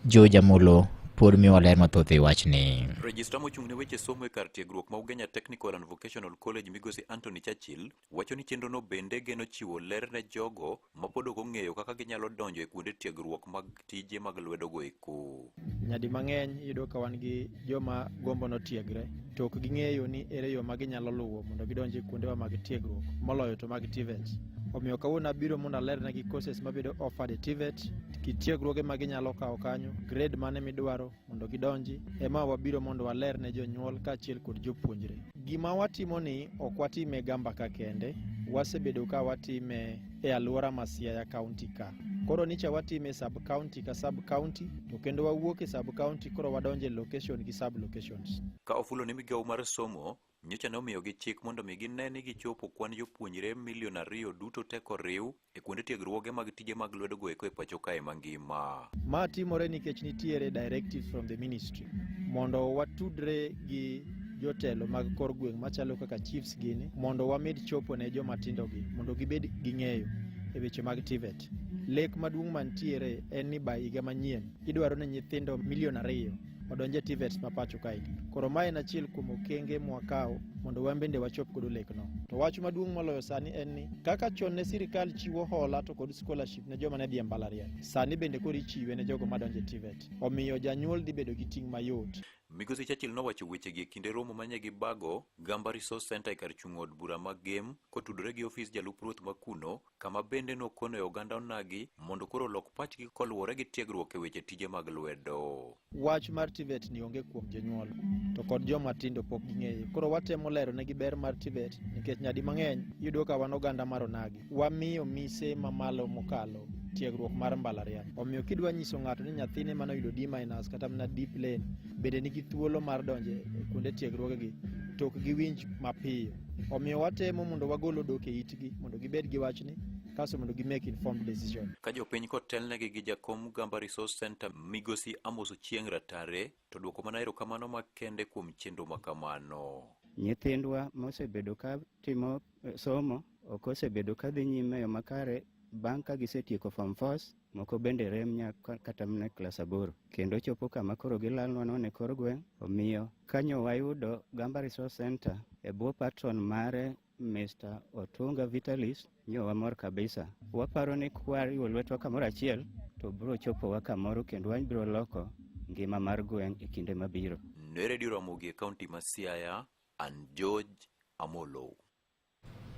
Speaker 4: George Amolo pod miyowa ler mathoth e wachni.
Speaker 12: Rejistra mochung' ne weche somo e kar tiegruok ma Ugenya Technical and Vocational College migosi Anthony Churchill wacho ni chenrono bende geno chiwo ler ne jogo ma pod ok ong'eyo kaka ginyalo donjo e kuonde tiegruok mag tije mag lwedo go eko.
Speaker 13: Nyadi mang'eny iyudo ka wan gi joma gombo notiegre to ok ging'eyo ni ere yo ma ginyalo luwo mondo gidonj e kuondewa mag tiegruok moloyo to mag TVET. Omiyo kawuono abiro mondo alernegi courses mabedo offered e TVET, kit tiegruoge ma ginyalo kawo kanyo, grade mane midwaro mondo gidonji. Ema wabiro mondo waler ne jonyuol kaachiel kod jopuonjre. Gima watimo ni ok watime Gamba ka kende, wasebedo ka watime e alwora ma Siaya County ka. Koro nicha watime sub county ka sub county to kendo wawuok e sub county koro wadonjo e location gi sub locations.
Speaker 12: Ka ofulo ni migawo mar somo Nyocha ne omiyogi chik mondo mi gine ni gichopo kwan jopuonjre milion 2 duto te koriw e kuonde tiegruoge mag tije mag lwedo go eko e pacho kae mangima.
Speaker 13: Ma timore nikech nitiere directives from the ministry mondo watudre gi jotelo mag kor gweng' machalo kaka chiefs gini mondo wamed chopo ne joma tindo gi mondo gibed gi ng'eyo e weche mag TVET. Lek maduong' mantiere en ni by higa manyien idwaro ni nyithindo milion 2 odonje TVET ma pacho kae. Koro ma en achiel kuom okenge mwakawo mondo wan bende wachop godo lekno. To wach maduong' moloyo sani en ni kaka chon ne sirikal chiwo hola to kod scholarship ne joma ne dhi e mbalariany, sani bende koro ichiwe ne jogo madonjo e TVET. Omiyo janyuol dhi bedo gi ting' mayot.
Speaker 12: Migosi Churchill nowacho wechegi e kinde romo mane gibago Gamba Resource Centre e kar chung' od bura ma Gem kotudore gi ofis jalup ruoth ma kuno, kama bende nokono e oganda onagi mondo koro olok pachgi koluwore gi tiegruok e weche tije mag lwedo.
Speaker 13: Wach mar TVET ni onge kuom jonyuol to kod joma tindo pok ging'eyo. Koro watemo lero negi ber mar TVET nikech nyadi mang'eny iyudo ka wan oganda mar onagi wamiyo mise mamalo mokalo tiegruok mar mbalariany. Omiyo kidwa nyiso ng'ato ni nyathine mane oyudo D minus kata mana D plain bende nigi thuolo mar donjo e kuonde tiegruogegi to ok giwinj mapiyo. Omiyo watemo mondo wagol odok e itgi mondo gibed gi wachni kasto mondo gi make informed decision.
Speaker 12: Ka jopiny kotelnegi gi jakom Gamba Resource Centre Migosi Amos Ochieng' Ratare to duoko mana erokamano makende kuom chenro makamano.
Speaker 14: Nyithindwa mosebedo ka timo somo ok osebedo ka dhi nyime e yo makare bang' ka gisetieko form 4, moko bende rem nyaka kata mana klas 8 kendo chopo kama koro gilalnwa nono e kor gweng'. Omiyo kanyo wayudo Gamba Resource Centre e bwo patron mare Mr. Otunga Vitalis, nyo wamor kabisa. Waparo ni kwariwo lwetwa kamoro achiel to biro chopowa kamoro kendo wabiro loko ngima mar gweng' e kinde mabiro.
Speaker 12: Ne Radio Ramogi e kaunti ma Siaya, an George Amolo.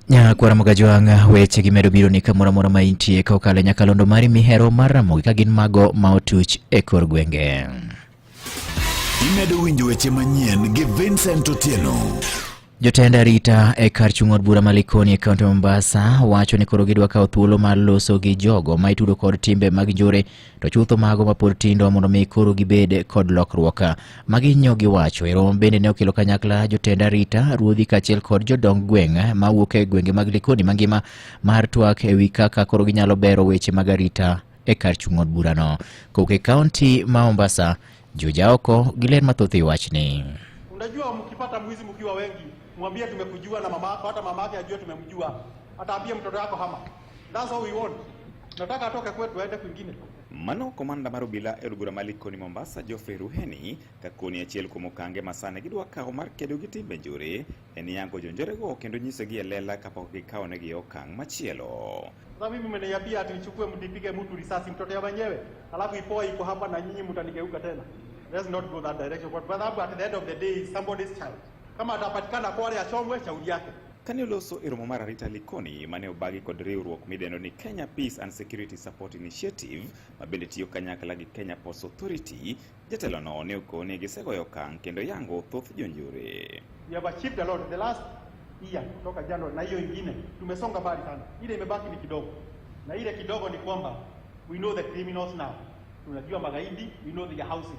Speaker 4: Nyakwara Mogajwang' weche gimedo biro ni kamoro amora ma intie ka okalo e nyakalondo mari mihero mar Ramogi ka gin mago ma otuch e kor gwenge.
Speaker 7: Imedo winjo weche manyien gi Vincent Otieno.
Speaker 4: Jotend arita e kar chung' od bura ma Likoni e kaunti ma Mombasa wacho ni koro gidwa kawo thuolo mar loso gi jogo ma itudo kod timbe mag njore to chutho mago ma pod tindo mondo mi koro gibed kod lokruok. Magi nyo giwacho e romo bende ne okelo kanyakla jotend arita, ruodhi kaachiel kod jodong gweng' mawuok e gwenge mag Likoni mangima mar twak e wi kaka koro ginyalo bero weche mag arita e kar chung' od burano. Kowuok e kaunti ma Mombasa, Juja oko gi ler mathoth e wachni.
Speaker 15: Unajua, mkipata mwizi mkiwa wengi, mwambie tumekujua na mama yako, hata mama yake ajue tumemjua, ataambie mtoto wako hama. That's all we want. Nataka atoke kwetu aende kwingine.
Speaker 16: Mano komanda mar obila e od bura ma Likoni Mombasa Geoffrey Ruheni ka koni achiel kuom okange ma sani gidwa kawo mar kedo gi timbe njore en yango jonjorego kendo nyisogi e lela kapok gikawonegi okang' machielo.
Speaker 15: Sasa mimi mmeniambia ati nichukue mnipige mtu risasi mtoto ya wenyewe, alafu ipoa iko hapa na nyinyi mtanigeuka tena. Let's not go that direction. Kwa sababu at the end of the day it's somebody's child. Kama atapatikana kwale achomwe, shauri yake.
Speaker 16: Kane oloso e romo mar arita Likoni mane obagi kod riwruok midendo ni Kenya Peace and Security Support Initiative ma bende tiyo kanyakla gi Kenya Ports Authority, jatelono ne okoni gisegoyo okang' kendo yango thoth jonjore.
Speaker 15: We have achieved a lot. The last year kutoka January na hiyo ingine tumesonga mbali sana. Ile imebaki ni kidogo, na ile kidogo ni kwamba we know the criminals now. Tunajua magaidi, we know their houses.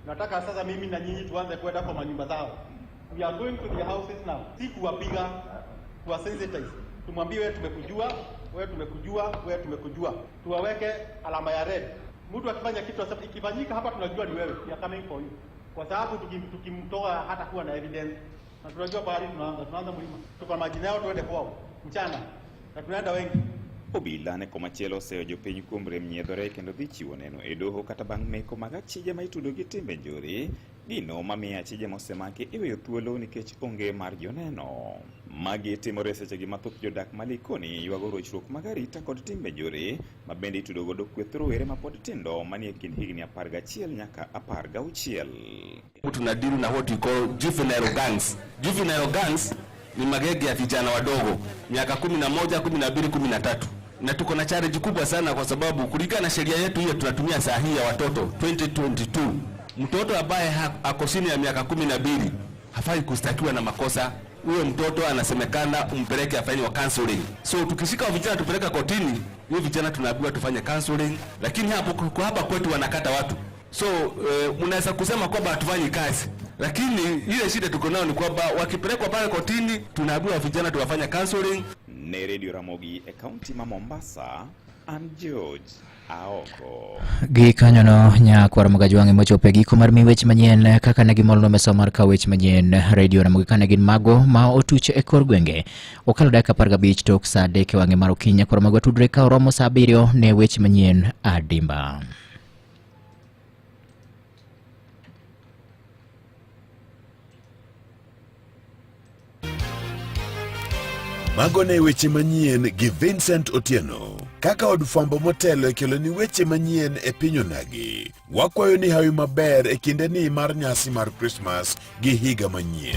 Speaker 15: Nataka sasa mimi na nyinyi tuanze kwenda kwa manyumba zao. We are going to their houses now. Si kuwapiga, kuwasensitize. Tumwambie wewe tumekujua, wewe tumekujua, wewe tumekujua. Tuwaweke alama ya red. Mtu akifanya kitu asema ikifanyika hapa tunajua ni wewe. We are coming for you. Kwa sababu tukimtoa hata kuwa na evidence. Na tunajua pahali tunaanza mlima. Tuko majina yao tuende kwao mchana. Na tunaenda wengi.
Speaker 16: Obila ne komachielo oseyo jopiny kuom rem nyiedhore kendo dhi chiwo neno e doho kata bang' meko mag achije ma itudo gi timbe njore. Gino mamiyo achije mosemaki iweyo thuolo nikech onge mar joneno. Magi timore sechegi ma thoth jodak ma Likoni ywago rochruok mag arita kod timbe njore ma bende itudo godo kweth rowere mapod tindo manie kind higni 11 nyaka 16.
Speaker 17: Tunadili na what we call juvenile gangs. Juvenile gangs ni magenge ya vijana wadogo miaka 11, 12, 13. Na tuko na challenge kubwa sana kwa sababu kulingana na sheria yetu hiyo tunatumia saa hii ya watoto 2022, mtoto ambaye ako chini ya miaka 12 hafai kushtakiwa na makosa. Huyo mtoto anasemekana umpeleke afanywe counseling. So tukishika vijana tupeleka kotini, hiyo vijana tunaambiwa tufanye counseling, lakini hapo kwa hapa kwetu wanakata watu. So mnaweza kusema kwamba hatufanyi kazi, Lakini ile shida tuko nayo ni kwamba wakipelekwa pale kotini, tunaambiwa vijana tuwafanya counseling.
Speaker 16: Ne Radio Ramogi e kaunti ma Mombasa, an George Aoko.
Speaker 4: Gi kanyono nyakwar Mugajwang' emochopo e giko mar mi weche manyien kaka ne gimolno mesa mar kawo weche manyien Radio Ramogi kane gin mago ma otuch e kor gwenge. Okalo dakika 15 tok saa 3 e wang'e mar okinyi nyakwar Ramogi watudre ka oromo saa 7 ne weche manyien adimba.
Speaker 7: Mago ne weche manyien gi Vincent Otieno. Kaka od fwambo motelo e keloni weche manyien e piny onagi. Wakwayo ni hawi maber e kindeni mar nyasi mar Krismas gi higa manyien.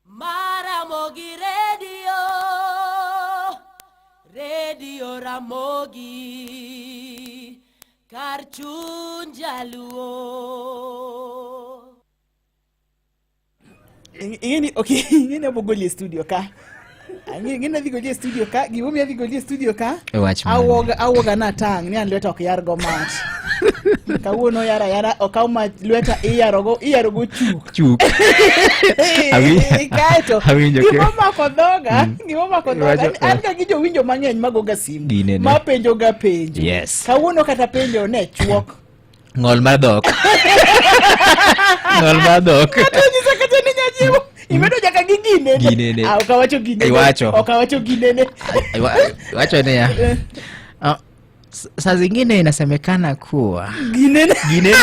Speaker 6: Maramogi Radio, Radio Ramogi, kar chuny jaluo.
Speaker 2: Ing'eni okay, ing'eni abo goli e studio ka. Ing'eni adhi goli e studio ka, gimomiyo adhi goli e studio ka.
Speaker 4: E wach mane?
Speaker 2: Awuoga awuoga natang' ni an lweta ok yar go mach. Kawuono yara yara okaw mach lweta iyarogo iyarogo chuk.
Speaker 4: Chuk.
Speaker 2: Kaeto
Speaker 4: Awinjo ke-
Speaker 2: gima omako dhoga, gima omako dhoga,
Speaker 4: Iwacho-
Speaker 2: an ga gi jowinjo mang'eny magoga simu.
Speaker 4: Ginene.
Speaker 2: Ma penjo ga penjo.
Speaker 4: Yes.
Speaker 2: Kawuono kata penjo ne chuok.
Speaker 4: Ng'ol mar dhok. Ng'ol mar dhok.
Speaker 2: Ng'ato onyisa kata ni nyajiwo. Imedo nyaka gi ginene.
Speaker 4: Ginene.
Speaker 2: Ah, ok awacho ginene.
Speaker 4: Iwacho.
Speaker 2: Ok awacho ginene.
Speaker 4: Iwacho niya. Ah, saa zingine inasemekana kuwa
Speaker 2: Ginene.
Speaker 4: Ginene.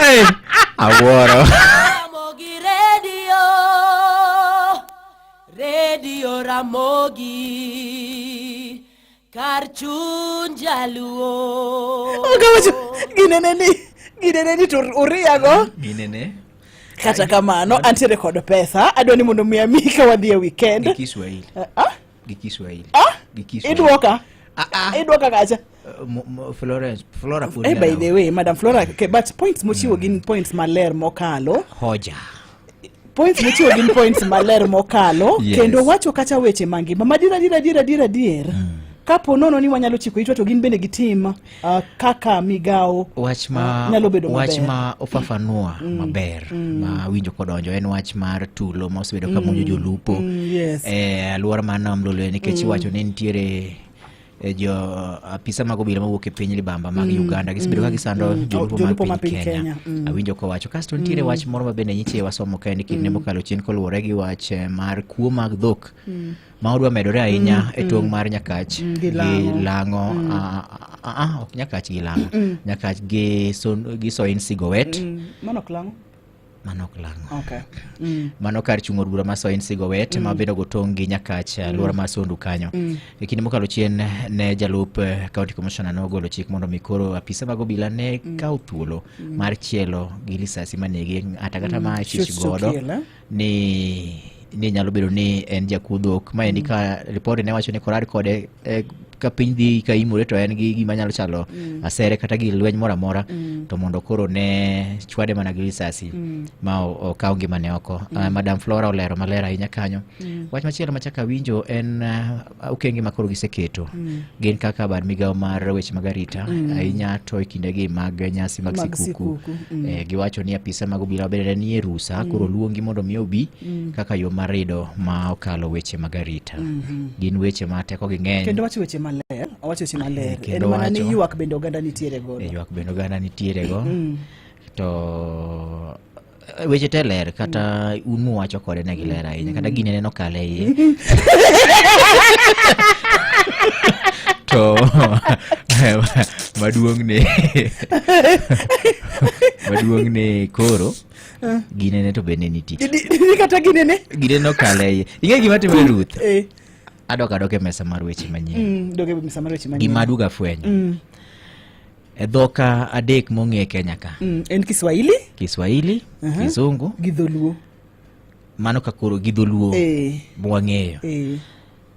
Speaker 4: Hey, awuoro.
Speaker 6: Ramogi Radio, Radio Ramogi, kar chuny jaluo.
Speaker 2: Ok awacho ginene ni ginene ni to uriyago.
Speaker 4: Ginene.
Speaker 2: Kata kamano antiere kod pesa adwa ni mondo mi ami ka wadhi e weekend.
Speaker 4: Gi Kiswahili.
Speaker 2: Ah?
Speaker 4: Gi Kiswahili.
Speaker 2: Ah?
Speaker 4: Gi Kiswahili.
Speaker 2: Idwoka. Idwoka kacha.
Speaker 4: Florence, Flora pod
Speaker 2: Eh, by
Speaker 4: nyalo.
Speaker 2: the way, Madam Flora, okay, but points mochiwo gin points maler mokalo.
Speaker 4: Hoja.
Speaker 2: Points mochiwo gin points maler mokalo.
Speaker 4: Yes.
Speaker 2: Kendo wacho kacha weche mangima. Madier adier adier adier adier. Kapo nono ni wanyalo chiko itwa to gin bende gitim kaka migawo
Speaker 4: Wach ma
Speaker 2: nyalo bedo
Speaker 4: wach
Speaker 2: maber.
Speaker 4: ma ofafanua maber ma winjo kodonjo en wach mar tulo ma osebedo ka monjo jolupo
Speaker 2: Yes.
Speaker 4: e alwora mar Nam Lolwe nikech iwacho ni nitiere jo apisa mag obila mawuok e piny libamba mag Uganda gisebedo ka gisando jolupo
Speaker 2: Jolupo
Speaker 4: mag
Speaker 2: ma
Speaker 4: piny
Speaker 2: piny
Speaker 4: Kenya.
Speaker 2: Kenya,
Speaker 4: Awinjo kowacho kasto nitiere wach moro ma bende nyiche wasomo ka en kinde mokalo chien koluwore gi wach mar kuo mag dhok ma odwa medore ahinya e tong' mar Nyakach
Speaker 2: Gi
Speaker 4: gi
Speaker 2: Lang'o.
Speaker 4: Lang'o ok Nyakach gi Lang'o Nyakach gi gi Soin Sigowet.
Speaker 2: Mano ok Lang'o?
Speaker 4: Mano ok Lang'o.
Speaker 2: Okay.
Speaker 4: Mano kar chung' od bura ma Soin Sigowet ma bedo go tong' gi Nyakach alwora mar Sondu kanyo. E kinde mokalo chien ne jalup county commissioner nogolo chik mondo mi koro apisa mag obila ne kaw thuolo mar chielo gi lisasi manegi ng'ato ang'ata ma chich
Speaker 2: Shoot to
Speaker 4: godo
Speaker 2: kill, eh?
Speaker 4: ni nyalo bedo ni en jakuo dhok. Maendi ka ripode ne wacho ni korad kode ka piny dhi ka imore to en gi gima nyalo chalo asere kata gi lweny moro amora to mondo koro ne chwade mana gi risasi ma okaw ngimane oko. Madam Flora olero maler ahinya kanyo. Wach machielo machako awinjo en okenge ma koro giseketo gin kaka bad migawo mar weche mag arita ahinya to e kindegi mag nyasi mag
Speaker 2: Mag
Speaker 4: sikuku.
Speaker 2: sikuku,
Speaker 4: Giwacho ni apisa mag obila bende nie rusa koro luongi mondo mi obi kaka yo mar rido ma okalo weche mag arita. Gin weche ma tekogi ng'eny.
Speaker 2: Kendo wacho weche maler, owacho weche maler. En
Speaker 4: Kendo
Speaker 2: mana ni
Speaker 4: wacho-
Speaker 2: ywak bende oganda nitiere godo.
Speaker 4: Ywak bende oganda nitiere go. To weche te ler kata un muwacho kode ne giler ahinya kata gine neno kale iye. To maduong' ni maduong' ni koro ginene to bende nitie.
Speaker 2: Ni kata ginene?
Speaker 4: Ginene nokale iye. Ing'e gima timore Ruth? Adok adok e mesa mar weche manyien.
Speaker 2: Dok e mesa mar weche manyien.
Speaker 4: Gima aduogo afwenyo. E dhok adek mong'e Kenya ka.
Speaker 2: En Kiswahili?
Speaker 4: Kiswahili, Kizungu
Speaker 2: gi Dholuo.
Speaker 4: Mano ka koro gi Dholuo mwang'eyo.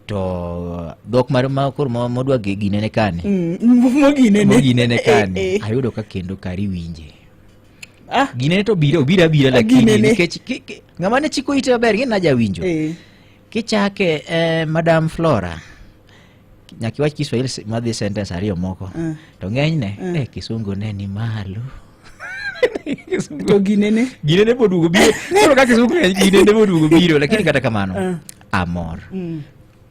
Speaker 4: To dhok mar ma koro modwa ginene kani.
Speaker 2: Moginene.
Speaker 4: Moginene kani. Ayudo ka kendo kari winje. Ginene to biro, obiro abira lakini
Speaker 2: Ginene.
Speaker 4: nikech ng'ama ne chiko ite maber, ing'e ni najawinjo. Kichake Madam Flora. Nyaka iwach Kiswahili madhi sentence ariyo moko. To ng'enyne, eh, kisungu ne ni malo.
Speaker 2: To ginene?
Speaker 4: Ginene boduogo biro. Koro ka kisungu ng'eny, ginene boduogo biro, lakini kata kamano, amor.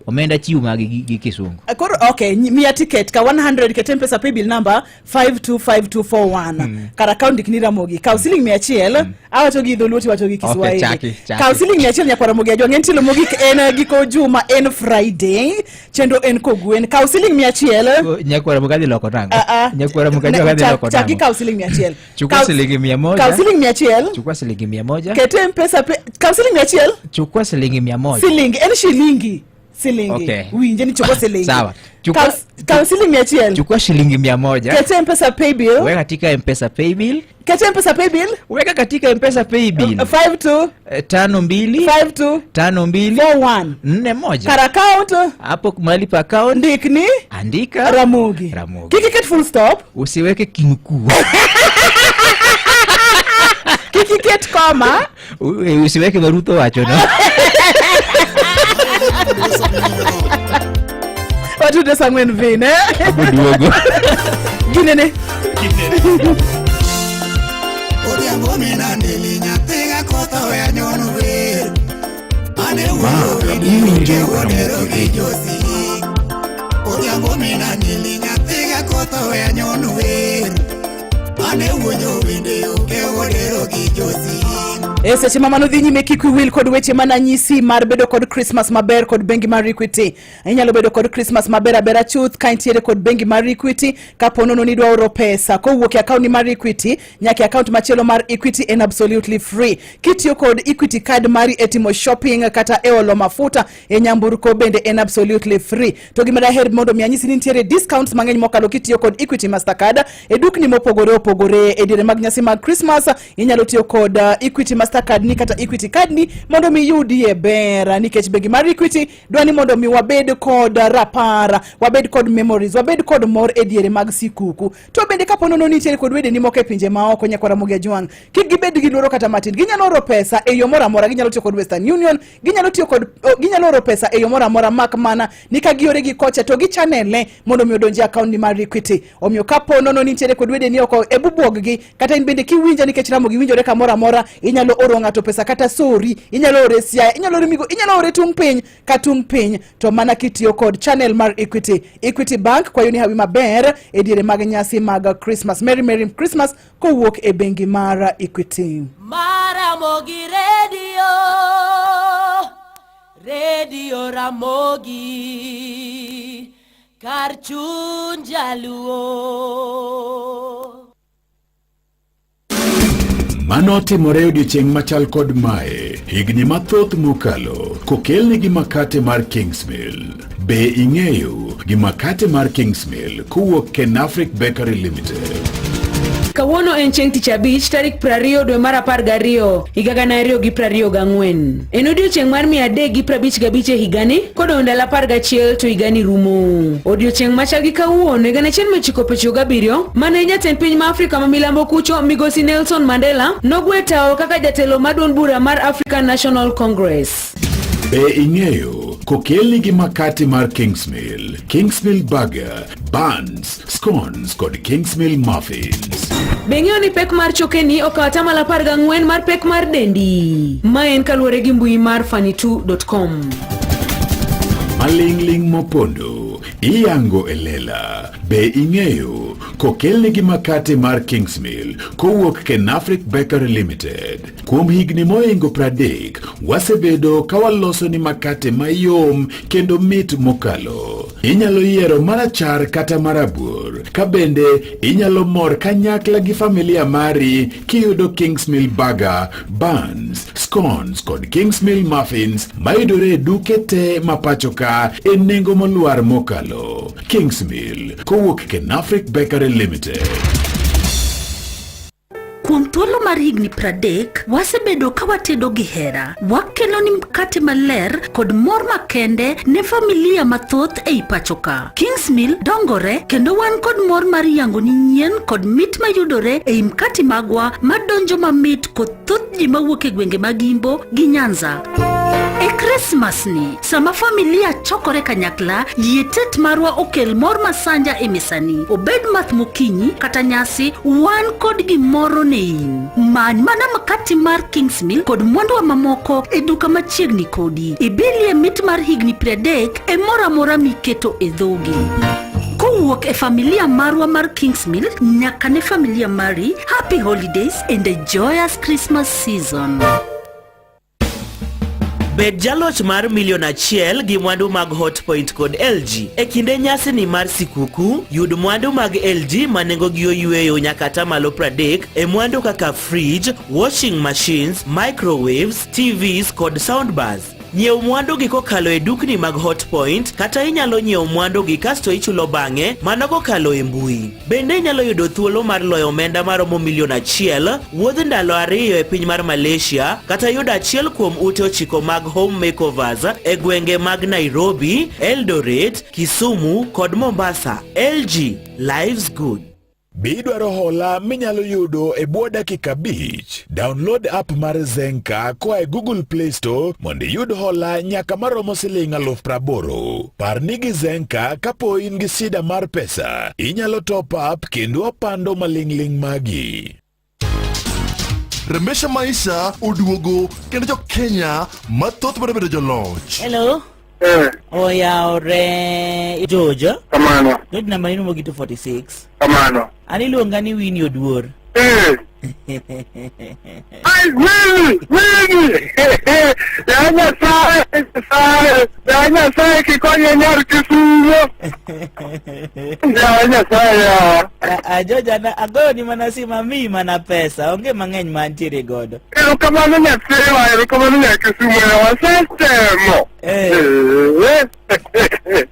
Speaker 4: Omenda chiw magi gi kisungu.
Speaker 2: Koro okay, miya ticket ka 100 ket mpesa paybill number 525241. Kar account ndik ni Ramogi. Kaw siling 100, awacho gi dholuo tiwacho gi
Speaker 4: Okay,
Speaker 2: Kiswahili.
Speaker 4: chaki, chaki.
Speaker 2: Kaw siling 100 nyakwar Ramogi Ajwang'. En tielo mogik en giko juma en Friday. Chenro en kogwen. Kaw siling 100.
Speaker 4: Nyakwar Ramogi adhi loko nang'o?
Speaker 2: Ah, ah.
Speaker 4: Nyakwar Ramogi Ajwang' adhi loko
Speaker 2: Chaki
Speaker 4: nang'o?
Speaker 2: kaw siling 100.
Speaker 4: Chukua shilingi 100.
Speaker 2: Kaw siling 100.
Speaker 4: Chukua shilingi 100.
Speaker 2: Ket mpesa pay, kaw siling 100.
Speaker 4: Chukua shilingi 100.
Speaker 2: Siling en shilingi. Silingi.
Speaker 4: Okay.
Speaker 2: Winje ni chukua silingi.
Speaker 4: Sawa. Chukua
Speaker 2: Kaw siling 100.
Speaker 4: Chukua shilingi 100.
Speaker 2: Kete mpesa paybill.
Speaker 4: Weka katika M-Pesa paybill.
Speaker 2: Kete mpesa paybill.
Speaker 4: Weka katika M-Pesa paybill.
Speaker 2: 52
Speaker 4: 52
Speaker 2: 52
Speaker 4: 52
Speaker 2: 41
Speaker 4: 41.
Speaker 2: Kar account
Speaker 4: Hapo mahali pa account
Speaker 2: ndik ni
Speaker 4: andika
Speaker 2: Ramogi.
Speaker 4: Ramogi.
Speaker 2: Kik iket full stop.
Speaker 4: Usiweke kinukuu.
Speaker 2: Kik iket koma.
Speaker 4: Usiweke Marutho wacho no.
Speaker 2: Watude saa ng'wen vin eh?
Speaker 4: Aboduogo.
Speaker 2: Ginene.
Speaker 5: Odhiambo minandeli nyathiga kotho we anyon wer Ane
Speaker 7: Ma
Speaker 5: wuoyo
Speaker 7: iwinjo
Speaker 5: odero
Speaker 7: Ramogi
Speaker 5: gi
Speaker 7: Radio.
Speaker 5: josi Odhiambo minandeli nyathiga kotho we anyon wer Ane wuoyo wende oke odero gi josi
Speaker 2: E seche ma mano dhi nyime kik wiwi wil kod weche mananyisi mar bedo kod Christmas maber kod bengi mar Equity. Inyalo bedo kod Christmas maber abera chuth ka intiere kod bengi mar Equity. Kapo nono ni idwa oro pesa kowuok e account ni mar Equity nyaka e account machielo mar Equity en absolutely free. Kitiyo kod Equity card mari e timo shopping kata e olo mafuta e nyamburko bende en absolutely free. To gima daher mondo mi anyisi ni nitiere discounts mang'eny mokalo kitiyo kod Equity Mastercard e dukni mopogore opogore e diere mag nyasi mag Christmas. Inyalo tiyo kod Equity Mastercard ni kata Equity card ni mondo mi iyudie ber, nikech bengi mar Equity dwa ni mondo mi wabed kod rapar, wabed kod memories, wabed kod mor e diere mag sikuku. To bende kapo nono nitiere kod wedeni moko e pinje maoko, nyakwar Ramogi Ajwang', kik gibed gi luoro kata matin. Ginyalo oro pesa e yo moro amora, ginyalo tiyo kod Western Union, ginyalo tiyo kod, oh, ginyalo oro pesa e yo moro amora, mak mana ni ka giore gi kocha to gichanele mondo mi odonji e account ni mar Equity. Omiyo kapo nono nitiere kod wedeni oko e bubuog-gi, kata in bende kiwinja nikech Ramogi winjore kamoro amora, inyalo oro ng'ato pesa kata sori, inyalo ore Siaya, inyalo ore Migo, inyalo ore tung' piny ka tung' piny, to mana kitiyo kod channel mar Equity. Equity Bank kwayo ni hawi maber e diere mag nyasi mag Christmas. Merry Merry Christmas kowuok e bengi mar Equity.
Speaker 6: Maramogi Radio, Radio Ramogi, kar chuny jaluo.
Speaker 7: Mano otimore odiechieng' machal kod mae higni mathoth mokalo kokelnegi makate mar Kingsmill. Be ing'eyo gi makate mar Kingsmill kowuok Kenafric Bakery Limited?
Speaker 18: Kawuono en chieng' tich abich tarik 20 dwe mar 12 higa 2024. En odiochieng' mar 355 e higani kodong' ndalo 11 to higani rumo. Odiochieng' machal gi kawuono higa 1997 mane jatend piny ma Afrika ma milambo kucho migosi Nelson Mandela nogwe tawo kaka jatelo mar duond bura mar African National Congress.
Speaker 7: Be ing'eyo kokelni gi makate mar Kingsmill, Kingsmill Burger, buns, scones kod Kingsmill muffins.
Speaker 18: Be ing'eyo ni pek mar chokeni okawo atamalo 14 mar pek mar dendi? Ma en kaluwore gi mbui mar funny2.com.
Speaker 7: Maling'ling' mopondo iyango e lela. Be ing'eyo kokelni gi makate mar Kingsmill kowuok Kenafric Bakery Limited. Kuom higni mohingo 30, wasebedo ka waloso ni makate mayom kendo mit mokalo. Inyalo yiero marachar kata marabuor, ka bende inyalo mor kanyakla gi familia mari kiyudo Kingsmill Burger, buns, scones kod Kingsmill muffins mayudore e duke te ma pacho ka e nengo molwar mokalo. Kingsmill kowuok Kenafric Bakery Limited.
Speaker 19: Kuom thuolo mar higni 30, wasebedo ka watedo gi hera. Wakelo ni mkate maler kod mor makende ne familia mathoth ei pacho ka. Kingsmill dongore kendo wan kod mor mar yango ni nyien kod mit mayudore ei mkate magwa madonjo mamit kod thoth ji mawuok e gwenge mag Imbo gi Nyanza. E Krismas ni, sama familia chokore kanyakla, yie tet marwa okel mor masanja e mesani. Obed math mokinyi kata nyasi, wan kod gimoro ne in. Many mana makati mar Kingsmill kod mwanduwa mamoko e duka machiegni kodi. Ibilie mit mar higni 30 e moro amora miketo e dhogi. Kowuok e familia marwa mar Kingsmill nyaka ne familia mari, happy holidays and a joyous Christmas season.
Speaker 20: Bed jaloch mar milion achiel gi mwandu mag Hotpoint kod LG. E kinde nyasini mar sikuku, yud mwandu mag LG ma nengogi oyweyo nyaka atamalo 30 e mwandu kaka fridge, washing machines, microwaves, TVs kod soundbars. Nyiew mwandu gi kokalo e dukni mag Hotpoint kata inyalo nyiewo mwandu gi kasto ichulo bang'e mana kokalo e mbui. Bende inyalo yudo thuolo mar loyo omenda maromo milion achiel, wuodh ndalo ariyo e piny mar Malaysia kata yudo achiel kuom ute ochiko mag home makeovers e gwenge mag Nairobi, Eldoret, Kisumu kod Mombasa. LG, life's good.
Speaker 7: Be idwaro hola minyalo yudo e bwo dakika abich? Download app mar Zenka koa e Google Play Store mondo iyud hola nyaka maromo siling 80,000. Par ni gi Zenka kapo in gi sida mar pesa, inyalo top up kendo opando maling'ling' magi.
Speaker 21: Remesha Maisha oduogo kendo jo Kenya mathoth biro bedo joloch.
Speaker 22: Hello.
Speaker 3: Eh.
Speaker 22: Oyawre. Jojo.
Speaker 3: Kamano.
Speaker 22: Jojo namba ni mogi 246.
Speaker 3: Kamano.
Speaker 22: An iluonga ni Winnie Oduor.
Speaker 3: Eh. Ai, Winnie, Winnie. Ya Nyasaye, Nyasaye, ya Nyasaye kikonye nyar Kisumo. Ya Nyasaye ya.
Speaker 22: Ajojo ana agoyo ni mana simu amiyi mana pesa, onge mang'eny ma antiere godo.
Speaker 3: Erokamano nyathiwa, erokamano nyar Kisumo ya wasetemo.
Speaker 22: Eh.
Speaker 3: Eh.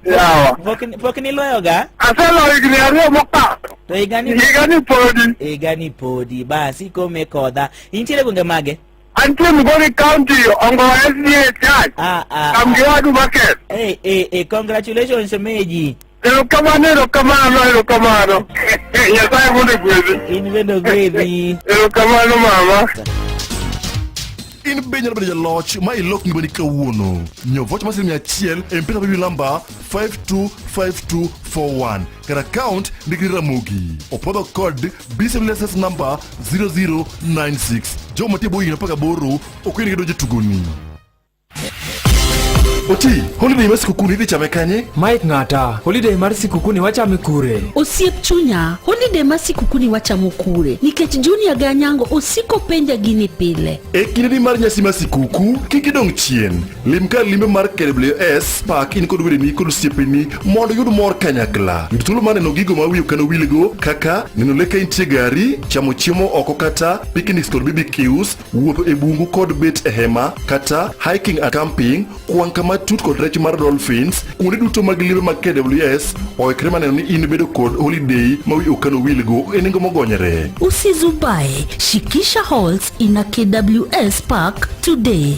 Speaker 3: Yawa.
Speaker 22: Pok niloyoga?
Speaker 3: Aseloyo higni ariyo mokalo.
Speaker 22: To higani
Speaker 3: Higani podi.
Speaker 22: Higani podi. Bas ikome kodha. Intiere gwenge mage?
Speaker 3: Antie Migori County, Ongowa SDA Church.
Speaker 22: Ah, ah.
Speaker 3: Kamgiwadu Market.
Speaker 22: Eh, eh, eh, congratulations Meji.
Speaker 3: Erokamano, erokamano, erokamano. Nyasaye mondo ogwedhi.
Speaker 22: In bende ogwedhi.
Speaker 3: Erokamano mama.
Speaker 21: In be inyalo bedo jaloch ma ilok ngimani kawuono. Nyiew vocha mar siling 100 e M-Pesa paybill number 525241 kar account ndikni Ramogi. Opwodho kod BCM license number 0096. Jogo mantie bwo higni 18 ok oyienegi donjo e tugoni. Oti, holiday mar sikukuu ni idhi chame kanye?
Speaker 23: Mike ng'ata, holiday mar sikukuu ni wachame kure?
Speaker 19: Osiep chunya, holiday mar sikukuu ni wachamo kure? Nikech Junior gi Anyango osiko penja gini pile.
Speaker 21: E kindeni mar nyasi mar sikuku, kik idong' chien. Lim kar limbe mar KWS Park in kod wedeni kod osiepeni mondo uyud mor kanyakla. Yud thuolo mar neno gigo ma wiyi ok nowilgo kaka neno le ka intie gari, chamo chiemo oko kata picnics kod BBQs, wuotho e bungu kod bet e hema kata hiking and camping, kwang' kama tut kod rech mar dolphins. Kuonde duto mag limbe mag KWS oikre mar neno ni in bedo kod holiday ma wiyi ok nowilgo e nengo mogonyore.
Speaker 19: Usizubae, shikisha halls in a KWS park today.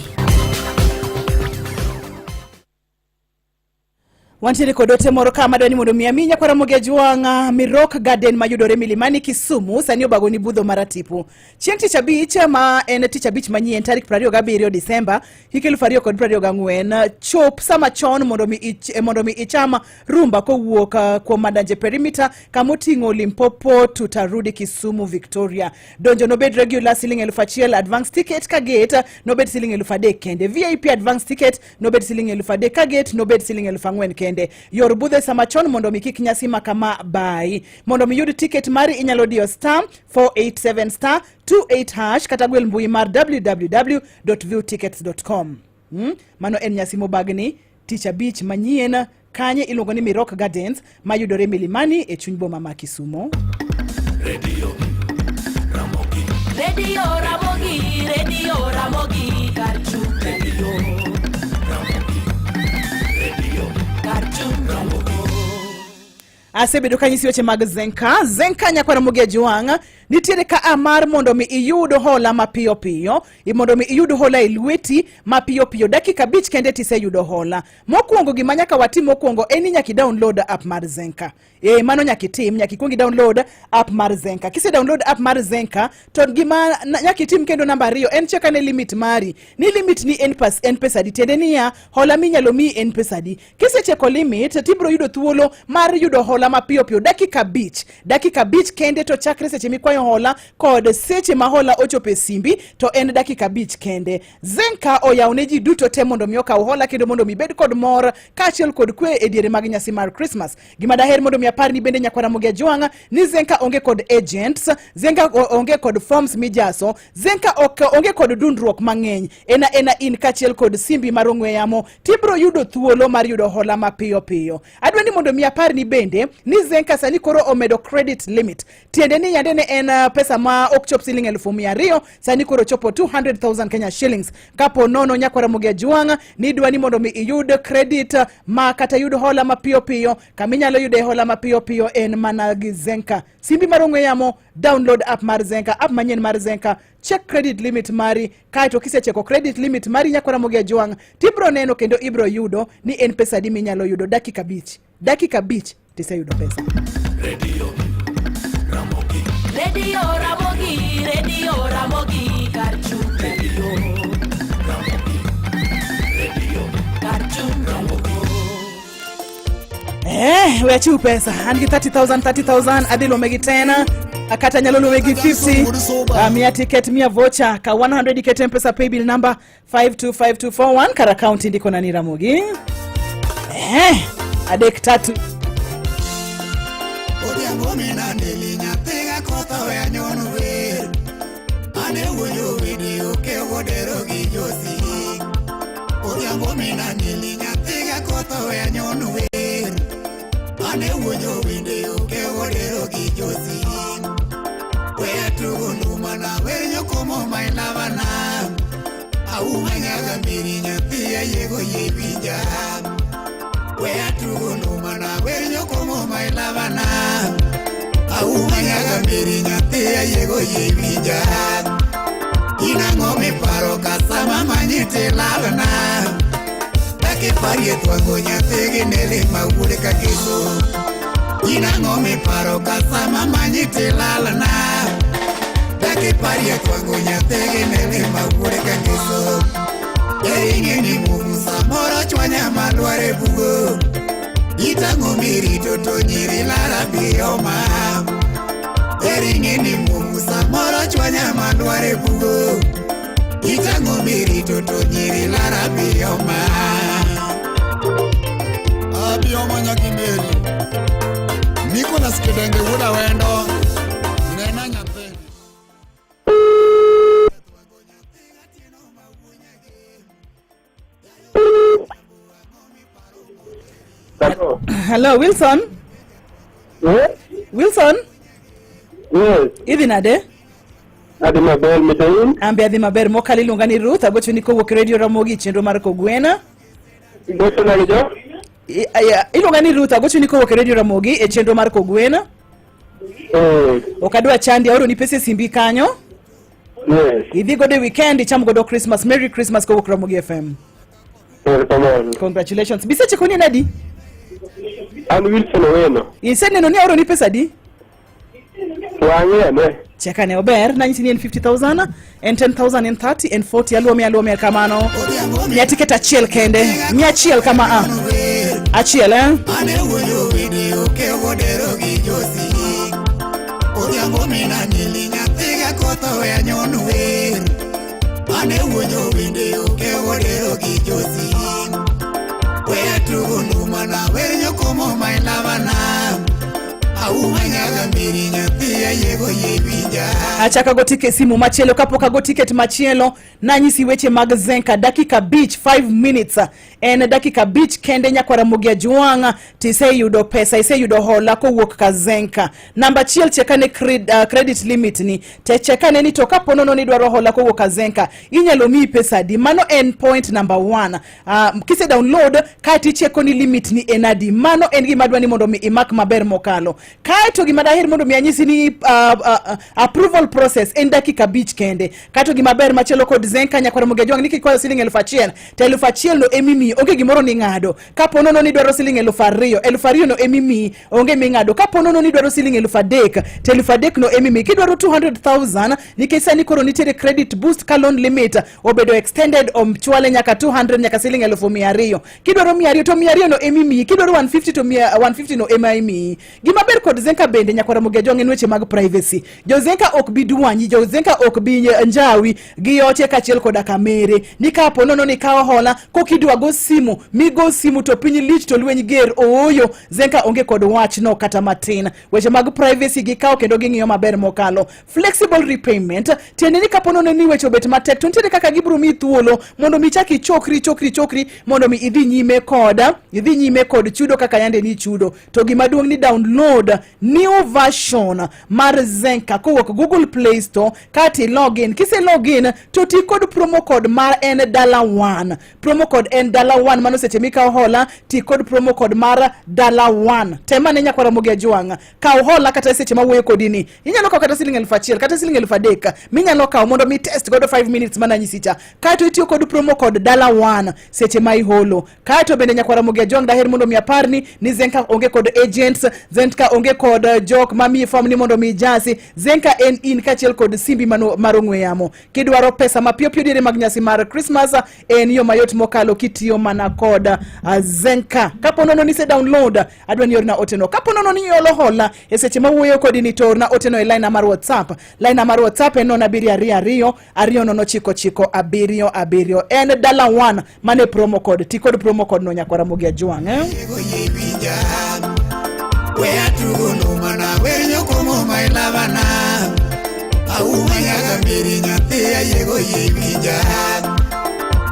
Speaker 2: Wantiere kod ote moro ka madwa ni mondo mi ami nyakwara Ramogi Ajwang' Mirok Garden mayudore Milimani Kisumu sani obagoni budho maratipo. Chieng' tich abich ma en tich abich manyien tarik 27 Disemba hik 2024 chop sama chon mondo mi mondo mi icham rumba kowuok kuom Mandanje Perimeter kama oting'o Limpopo Tutarudi Kisumu Victoria. Donjo nobed regular siling 1000, advance ticket ka gate nobed siling 3000 kende. VIP advance ticket nobed siling 3000 ka gate nobed siling 4000 kende. Yor budho sama chon mondo mi kik nyasi ma kama bayi. Mondo mi yud ticket mari inyalo diyo star 487 star 28 hash kata gwel mbui mar www.viewtickets.com. Mano en nyasi mobagni tich abich manyien kanye iluongo ni Mirok Gardens mayudore Milimani e chuny boma ma Kisumo.
Speaker 6: Radio Ramogi. Radio Ramogi, Radio Ramogi, Karchu Radio Ramogi. Radio Karchu Ramogi.
Speaker 2: Asebedo kanyisi weche mag Zenka. Zenka nyakwar Ramogi Ajwang' Nitiere ka a mar mondo mi iyud hola mapiyo piyo, mondo mi iyud hola e lweti mapiyo piyo. Dakika 5 kende tiseyudo hola. Mokwongo gima nyaka watim mokwongo en ni nyaka i-download app mar Zenka. Mano nyaka itim, nyaka ikwong i-download app mar Zenka. Kise download app mar Zenka, to gima nyaka itim kendo namba 2 en check ane limit mari. Ni limit ni en pesa adi, tiende niya, hola minyalo miyi en pesa adi. Kisecheko limit, tibiro yudo thuolo mar yudo hola mapiyo piyo dakika 5. Dakika 5 kende to chakre seche mikwayo hola kod seche ma hola ochopo e simbi to en dakika 5 kende. Zenka oyawo ne ji duto te mondo mi okaw hola kendo mondo mi bed kod mor kaachiel kod kwe e diere mag nyasi mar Christmas. Gima daher mondo mi apar ni bende nyakwara Ramogi Ajwang' ni Zenka onge kod agents, Zenka onge kod forms mijaso, Zenka ok onge kod dundruok mang'eny. Ena ena in kaachiel kod simbi mar ong'we yamo tibiro yudo thuolo mar yudo hola mapiyo piyo. Adwa ni mondo mi apar ni bende ni Zenka sani koro omedo credit limit. Tiende ni yande ne en pesa ma ok chop siling 200,000, sani koro chopo 200,000 Kenya shillings. Kapo nono nyakwara Ramogi Ajwang' ni idwa ni mondo mi iyud credit ma kata yud hola mapiyo piyo, kama inyalo yude hola mapiyo piyo en mana gi Zenka. Simbi mar ong'we yamo, download app mar Zenka, app manyien mar Zenka, check credit limit mari, kaeto kisecheko credit limit mari nyakwara Ramogi Ajwang' tibro neno kendo ibro yudo ni en pesa adi minyalo yudo dakika 5. Dakika 5 tiseyudo pesa.
Speaker 6: Radio Ramogi, Radio Ramogi, Radio Ramogi, Karchung Radio Ramogi, Radio Karchung Ramogi.
Speaker 2: We achiw pesa. An gi 30,000, 30,000, adhi lome gi tena. Kata nyalo lome gi 50. Miya ticket, miya voucher. Ka 100 iket M-Pesa paybill number 525241 kar account indiko nani Ramogi. 3 3.
Speaker 5: Odhiambo mina ndeli nyathiga kotho we anyon wer. Ane wuoyo wede oke wodero gi josi. Odhiambo mina ndeli nyathiga kotho we anyon wer. Ane wuoyo wede oke wodero gi josi. We atugo nduma na wer nyokomo my lavana. Auma nyaga mbiri nyathi ayiego yie winja. We atugo nduma na wer nyokomo my lavana. Auma nyaga mbiri nyathi ayiego yie winja. In ang'o miparo ka sama manyi tilalna? Dakiparie twango nyathi gi neli ma wuod kakeso. In ang'o miparo ka sama manyi tilalna? Dakiparie twango nyathi gi neli ma wuod kakeso. Eri ng'e ni mufu samoro chwanya madware bugo. Itang'o mirito to nyiri lara bioma. Eri ng'e ni mufu samoro chwanya madware bugo. Itang'o mirito to nyiri lara bioma.
Speaker 1: Abioma nyakimeri. Nicholas Kidenge wuod Awendo. Nena nyathi.
Speaker 3: Hello.
Speaker 2: Hello, Wilson.
Speaker 3: Yes.
Speaker 2: Wilson?
Speaker 3: Yes.
Speaker 2: Idhi nade?
Speaker 3: Adhi maber mitain.
Speaker 2: Ambe adhi maber mokalo iluonga ni Ruth agocho ni kowuok Radio Ramogi chenro mar Kogwena.
Speaker 3: Gocho nade jo?
Speaker 2: Iluonga ni Ruth agocho ni kowuok Radio Ramogi e chenro mar Kogwena. Ok adwa chandi aoro ni pesa e simbi kanyo.
Speaker 3: Yes.
Speaker 2: Idhi godo e weekend icham godo Christmas. Merry Christmas kowuok Ramogi FM.
Speaker 3: Erokamano.
Speaker 2: Congratulations. Biseche koni nadi?
Speaker 3: An Wilson Oweno.
Speaker 2: Iseneno ni aoro ni pesa di?
Speaker 3: Wang'e ane.
Speaker 2: Cheka ne ober, nanyisi ni en 50,000, en 10,000, en 30, en 40, aluomi aluomi kamano. Miya tiket achiel kende, miya achiel kama a. Achiel eh?
Speaker 5: Ane wuoyo wede oke wodero gi josi. Odhiambo mina nili nyathiga kotho we anyon wer. Ane wuoyo wende oke wodero gi josi. We atugo nduma na wer nyokomo my lavana. Auma nyaga mbiri nyathi ayiego yie winja.
Speaker 2: Achaka go tiket simu machielo kapok ago tiket machielo nanyisi weche mag Zenka dakika 5 5 minutes en dakika 5 kende nyakwara Ramogi Ajwang' tiseyudo pesa iseyudo hola kowuok ka Zenka. Namba achiel chekane credit limit ni te chekane ni to kapo nono ni idwaro hola kowuok ka Zenka inyalo miyi pesa adi. Mano en point number 1. Kise download kaeto icheko ni limit ni en adi. Mano en gima adwa ni mondo mi imak maber mokalo. Kaeto gima daher mondo mi anyisi ni approval process en dakika 5 kende. Kaeto gima ber machielo kod Zenka nyakwar Ramogi Ajwang' ni kikwayo siling 1000 to 1000 no emimiyi, onge gimoro ni ng'ado. Kapo nono ni idwaro siling 2000, 2000 no emimiyi, onge ming'ado. Kapo nono ni idwaro siling 3000 to 3000 no emimiyi. Kidwaro 200,000 nikech sani koro nitiere credit boost ka loan limit obedo extended omchwale nyaka 200 nyaka siling 200,000. Kidwaro 200 to 200 no emimiyi, kidwaro 150 to 150 no ema imiyi. Gima ber kod Zenka bende nyakwar Ramogi Ajwang' en weche mag privacy. Jo Zenka ok bi dwanyi, jo Zenka ok bi njawi gi ote kaachiel koda kamere. Ni kapo nono ni kawo hola kokidwa go simu, migo simu to piny lich to lweny ger. Ooyo, Zenka onge kod wachno kata matin. Weche mag privacy gikawo kendo ging'iyo maber mokalo. Flexible repayment tiende ni kapo nono ni weche obet matek to nitiere kaka gibiro miyi thuolo mondo mi ichak ichokri chokri chokri mondo mi idhi nyime kod idhi nyime kod chudo kaka yande ni chudo. To gima duong' ni download new version mar Zenka kowuok Google Play Store kati login. Kise login to ti kod promo code mar en $1. Promo code en $1, mano seche mikawo hola ti kod promo code mar $1. Tem ane nyakwar Ramogi Ajwang', kaw hola kata seche mawuoyo kodi ni inyalo kawo kata siling 1000 kata siling 3000 minyalo kawo mondo mi test godo 5 minutes mana nyisi cha, kaeto itiyo kod promo code $1 seche ma iholo. Kaeto bende nyakwar Ramogi Ajwang' daher mondo mi aparni ni Zenka onge kod agents, Zenka onge kod jok mamiyi form ni mondo mi ijasi. Zenka en in kaachiel kod simbi mar ong'we yamo. Kidwaro pesa mapiyo piyo diere mag nyasi mar Christmas, en yo mayot mokalo kitiyo mana kod Zenka. Kapo nono ni ise download, adwa ni orna oteno. Kapo nono ni iolo hola e seche ma wuoyo kodi ni to orna oteno e line mar WhatsApp. Line mar WhatsApp en 0 7 2 2 2 0 9 9 7 7. En $1 mane promo code. Ti kod promo code no nyakwar Ramogi Ajwang', eh?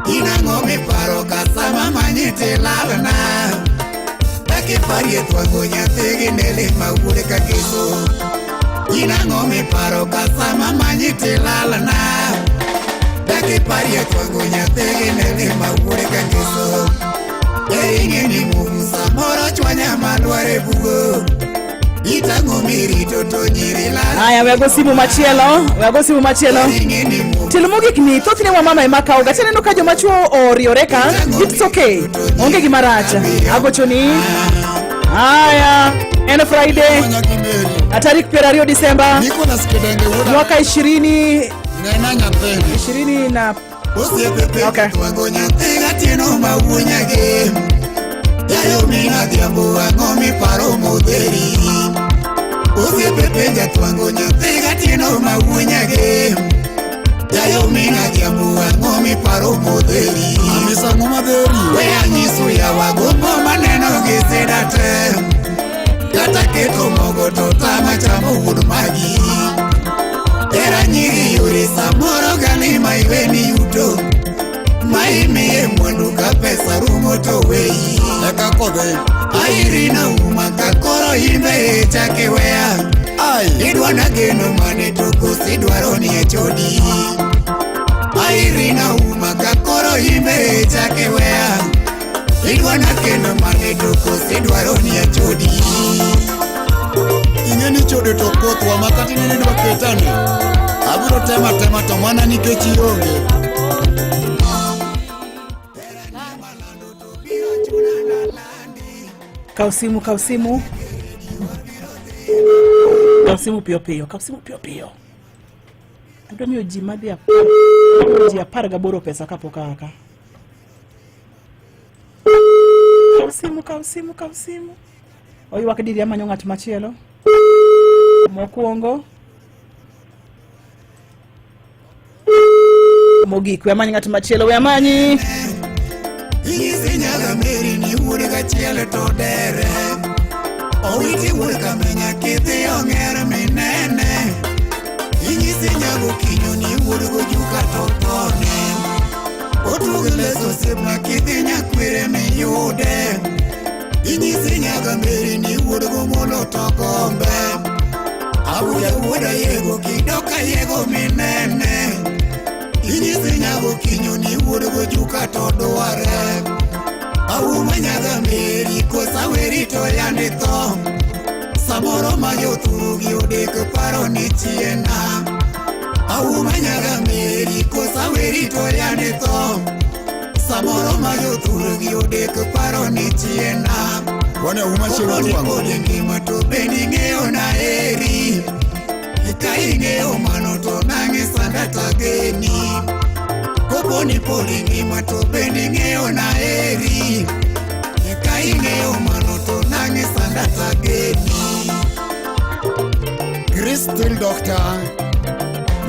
Speaker 5: Inang'o miparo ka sama manyi tilalna Dakiparie twango nyathi gi nele mawuod ka keso Inang'o miparo ka sama manyi tilalna Dakiparie twango nyathi gi nele mawuod ka keso Ering'e ni mumu samoro chwanya madware bugo Itang'o mirito to nyiri lal.
Speaker 2: Haya, wego simu machielo, wego simu machielo. Tielo mogik ni thothne wamama ema kawoga. Taneno ka joma chuo oriore ka, it's okay. Onge gima rach. Agochoni. Haya, en Friday. Tarik 20 Disemba. Mwaka 20 20 na Okay.
Speaker 5: Twango nyathi gatieno mawuonyagi Yayo mina dhiambo ang'o miparo modheri Osiepe penja twango nyathi gatieno mawuonyagi Yayo mina dhiambo ang'o miparo modheri
Speaker 1: Amisa ang'o madheri
Speaker 5: We anyiso yawa gombo maneno gi sida te Kata keto mogo to tama chamo wuod magi Era nyiri yore samoro gani ma iweni yuto Ma imiye mwandu ka pesa rumo to weyi
Speaker 1: Eka kodhi
Speaker 5: Airina uma ka koro imbe chake weya Idwa na geno mane to kosi dwaro ni achodi Airina uma ka koro imbe chake weya Idwa na geno mane to kosi dwaro ni achodi
Speaker 1: Ing'e ni chode to kothwa ma kata inene idwa ketani Abiro tema tema to mana nikech ionge.
Speaker 2: Kaw simu, kaw simu. Kaw simu piyo piyo, kaw simu piyo piyo. Adwa miyo ji madhi apar, ji 18 pesa kapok aka. Kaw simu, kaw simu, kaw simu. Oywak diri amanyo ng'at machielo. Mokwongo. Mogik, we amany ng'at machielo, we amanyi.
Speaker 5: Inyisi nyaga meri ni wuod kachiel to dere Owiti wuod kamenya kidhi ong'er minene Inyisi nyago kinyo ni wuod gojuka to thone Otug leso osiepna kidhi nyakwere miyude Inyisi nyaga meri ni wuod gomolo to gombe Abuja wuod ayego kidok ayego minene Inyisi nyago kinyo ni wuod gojuka to dware Auma nyaga meri kosa weri to yandi tho Samoro ma jothuru gi odek paro ni chiena. Auma nyaga meri kosa weri to yande tho. Samoro ma jothuru gi odek paro ni chiena.
Speaker 1: Wane Auma chieng'
Speaker 5: Koponi
Speaker 1: otwang'o.
Speaker 5: pod ngima to bende ing'eyo na heri. Ka ing'eyo mano to nang'e sanda tageni. Koponi pod ngima to bende ing'eyo na heri. Ka ing'eyo mano to nang'e sanda tageni.
Speaker 1: Crystal Doctor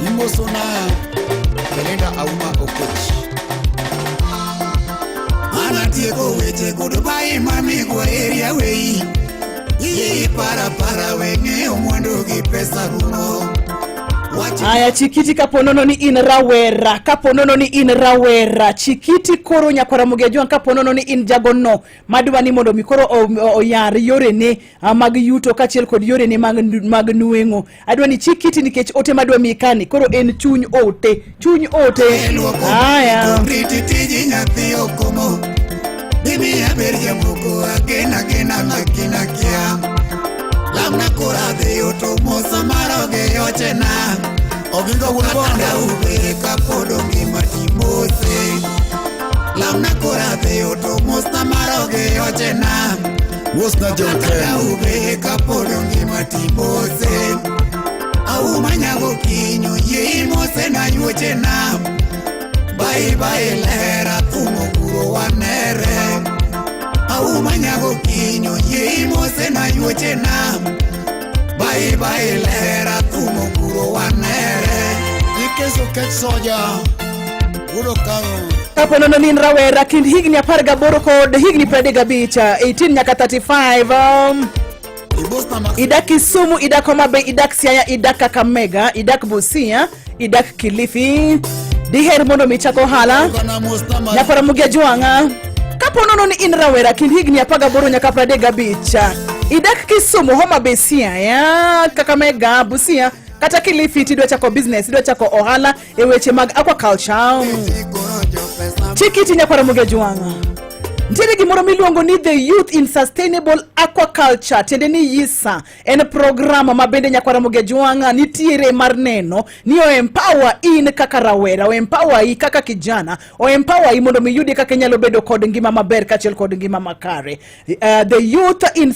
Speaker 1: Imosona Belinda Auma Okech.
Speaker 5: Anatieko weche goodbye mami kwaheri awei. Iyi para para we ng'eyo mwandu gi pesa rumo. Wach
Speaker 2: Aya, chikiti kaponono ni in rawera, kaponono ni in rawera, chikiti koro nyakwara Mugejuang, kaponono ni in jagono madwa ni mondo mi koro oyar yorene mag yuto kaachiel kod yorene mag nweng'o. Adwa ni chikiti nikech ote madwa miyi kani koro en chuny ote, chuny ote. Aya.
Speaker 5: Riti tiji nyathi okomo. Dimiya ber jamoko agena gena makina kia. Lamna kora dhiyo to mosa maroge yochena.
Speaker 1: Oginga wuod Bondo.
Speaker 5: Kata ubere kapodo ngima timose. Lamna kora dhiyo to mosa maroge yochena.
Speaker 1: Mosna John
Speaker 5: Kata
Speaker 1: Ken.
Speaker 5: ubere kapodo ngima timose. Auma nyago kinyo yie imose na yuochena. Bye bye lera thumo kuro wanere. Auma nyago kinyo yie imose na yuochena. Bye bye lera thumo kuro wanere.
Speaker 1: Ikeso Kech Soja. Wuod Okang'o.
Speaker 2: Kaponono ni in rawera kind higni 18 kod higni 35, 18 nyaka 35,
Speaker 1: Ibosna Max.
Speaker 2: idak Kisumu, idak Homa Bay, idak Siaya, idak Kakamega, idak Busia, idak Kilifi, diher mondo mi chak ohala
Speaker 1: Kana Mosna Mar.
Speaker 2: nyakwara Mugia Juang'a. Kaponono ni in rawera kind higni 18 nyaka 35, idak Kisumu, Homa Bay, Siaya, Kakamega, Busia kata Kilifi, tidwa chako business, idwa chako ohala e weche mag aquaculture, chikiti nyakwara Mugia Juang'a. Nitiere gimoro miluongo ni the Youth in Sustainable Aquaculture, tiende ni YISA. En program ma bende nyakwara Mugia Juang'a nitiere mar neno ni o empower in kaka rawera, o empower i kaka kijana, o empower i mondo mi yudi kaka inyalo bedo kod ngima maber kaachiel kod ngima makare. The Youth in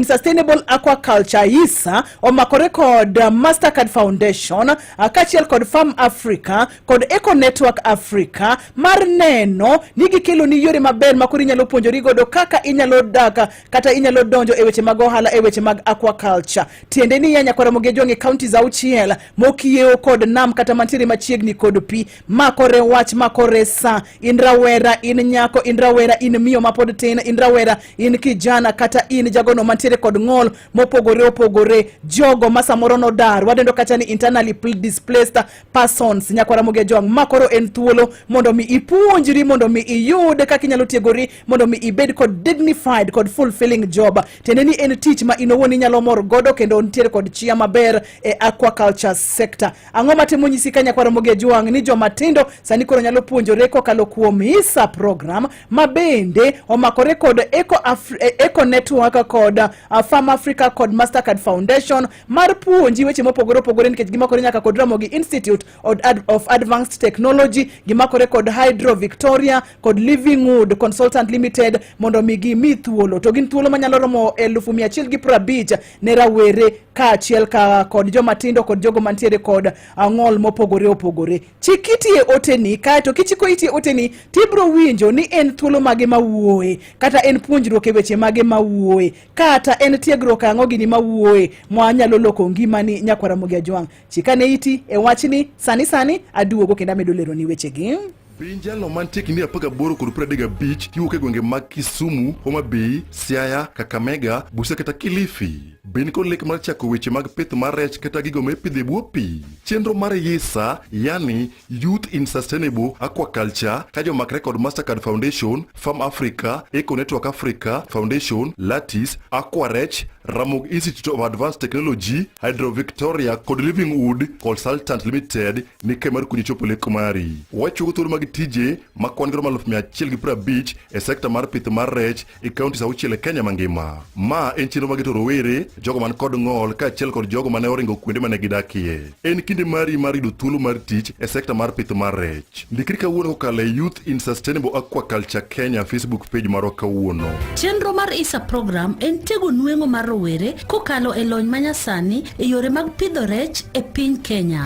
Speaker 2: Sustainable Aquaculture, YISA, omakore kod Mastercard Foundation, kaachiel kod Farm Africa kod Eco Network Africa mar neno ni gikelo ni yore maber ma koro inyalo puonjori godo kaka inyalo dak kata inyalo donjo e weche mag ohala e weche mag aquaculture. Tiende ni ya nyakwara Mugia Juang' e counties auchiel mokiewo kod nam kata mantiere machiegni kod pi makore wach makore sa. In rawera, in nyako, in rawera, in miyo mapod tin, in rawera, in kijana kata in jagono mantiere kod ng'ol mopogore opogore, jogo ma samoro nodar wadendo kacha ni internally displaced persons, nyakwara Mugia Juang', ma koro en thuolo mondo mi ipuonjri, mondo mi iyud kaka inyalo tiegori, mondo mi ibed kod dignified kod fulfilling job. Tiende ni en tich ma in owuon inyalo mor godo kendo nitiere kod chia maber e aquaculture sector. Ang'o matimo nyisi ka nyakwara Mugia Juang' ni joma tindo sani koro nyalo puonjore kokalo kuom ISA program ma bende omakore kod Eco Network kod Farm Africa kod Mastercard Foundation mar puonji weche mopogore opogore, nikech gimakore nyaka kod Ramogi Institute of Advanced Technology, gimakore kod Hydro Victoria kod Livingwood Consultant Limited mondo mi gimi thuolo. To gin thuolo manyalo romo 150,000 ne rawere kaachiel ka kod joma tindo kod jogo mantiere kod ng'ol mopogore opogore. Chik iti e oteni, kaeto kichiko iti e oteni tibiro winjo ni en thuolo mage mawuoye, kata en puonjruok e weche mage mawuoye, kata en tiegruok ang'o gini mawuoye mwanyalo loko ngimani. Nyakwara Mugia Juang', chikane iti e wachni sani sani aduogo kendo amedo leroni wechegi.
Speaker 21: Piny jalno mantie kind 18 kod 35 kiwuok e gwenge mag Kisumu, Homa Bay, Siaya, Kakamega, Busia kata Kilifi. Be in kod lek mar chako weche mag pith mar rech kata gigo ma ipidho e bwo pi? Chenro mar YISA, yani Youth in Sustainable Aquaculture, ka jomakre kod Mastercard Foundation, Farm Africa, Eco Network Africa Foundation, Latis, Aquarech, Ramogi Institute of Advanced Technology, Hydro Victoria kod Livingwood Consultant Limited ni kae mar konyi chopo lek mari. Wachiwo thuolo mag tije ma kwan gi romo 150,000 e sekta mar pith mar rech e kauntis auchiel e Kenya mangima. Ma en chenro mageto rowere, jogo man kod ng'ol kaachiel kod jogo mane oringo kuonde mane gidakie. En kinde mari mar yudo thuolo mar tich e sekta mar pith mar rech. Ndikri kawuono kokalo e Youth in Sustainable Aquaculture Kenya Facebook page marwa kawuono.
Speaker 19: Chenro mar ISA program en tego nweng'o mar rowere kokalo e lony manyasani e yore mag pidho rech e piny Kenya.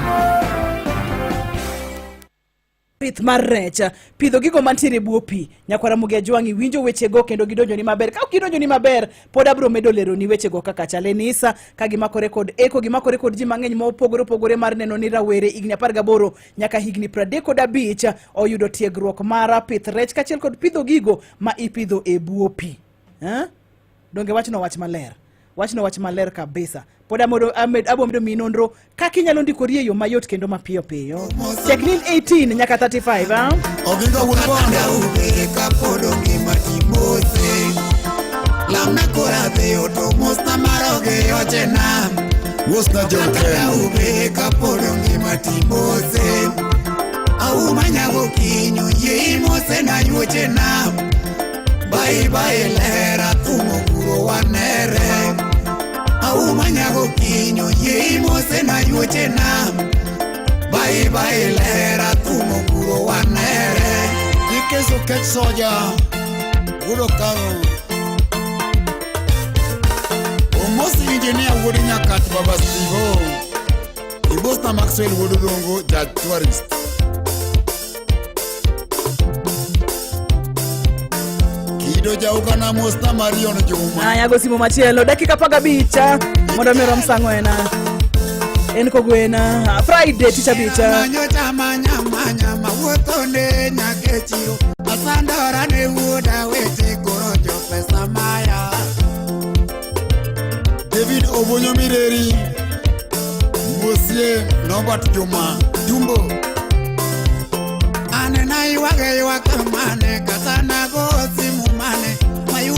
Speaker 2: Pith mar rech, pidho gigo mantiere e bwo pi. Nyakwara Ramogi Ajwang' iwinjo wechego kendo gidonjoni maber. Ka ok gidonjoni maber, pod abiro medo leroni wechego kaka chal. En Isa ka gimakore kod Eko, gimakore kod ji mang'eny ma opogore opogore mar neno ni rawere higni 18 nyaka higni 35 oyudo tiegruok mar pith rech kaachiel kod pidho gigo ma ipidho e bwo pi. Eh? Donge wachno wach maler? Wachno wach maler kabisa. Pod abo medo miyi nonro kaka inyalo ndikori e yo mayot kendo mapiyo piyo. Tek ni 18 nyaka 35, ah?
Speaker 5: Oginga wuod Bondo ubere kapod ongima timose Lamna kora dhiyo to mosna maroge yoche nam
Speaker 1: Mosna
Speaker 5: Kata ubere kapod ongima timose Auma nyago kinyo yie imose na yuoche nam Bye bye lera thumo kuro wanere Auma nyago kinyo yie imose na yuoche nam Bye bye lera thumo kuro wanere
Speaker 1: Ikeso kech soja Wuod Okang'o Omosi engineer wuod Nyakat Baba Steve Ibosna Maxwell wuod Odongo ja tourist Kido jaukana mosna Marion Juma
Speaker 2: Aya go simu machielo dakika 15 mondo mi rom saa ang'wen. En kogwena Friday tich abich.
Speaker 5: Manyocha manya manya mawuotho ne nyaka e chiro Asandora ne wuoda weche koro jo pesa maya
Speaker 1: David Obonyo Mireri Mosie Norbert Juma Jumbo
Speaker 5: An naywage ywak mane kata nago simu mane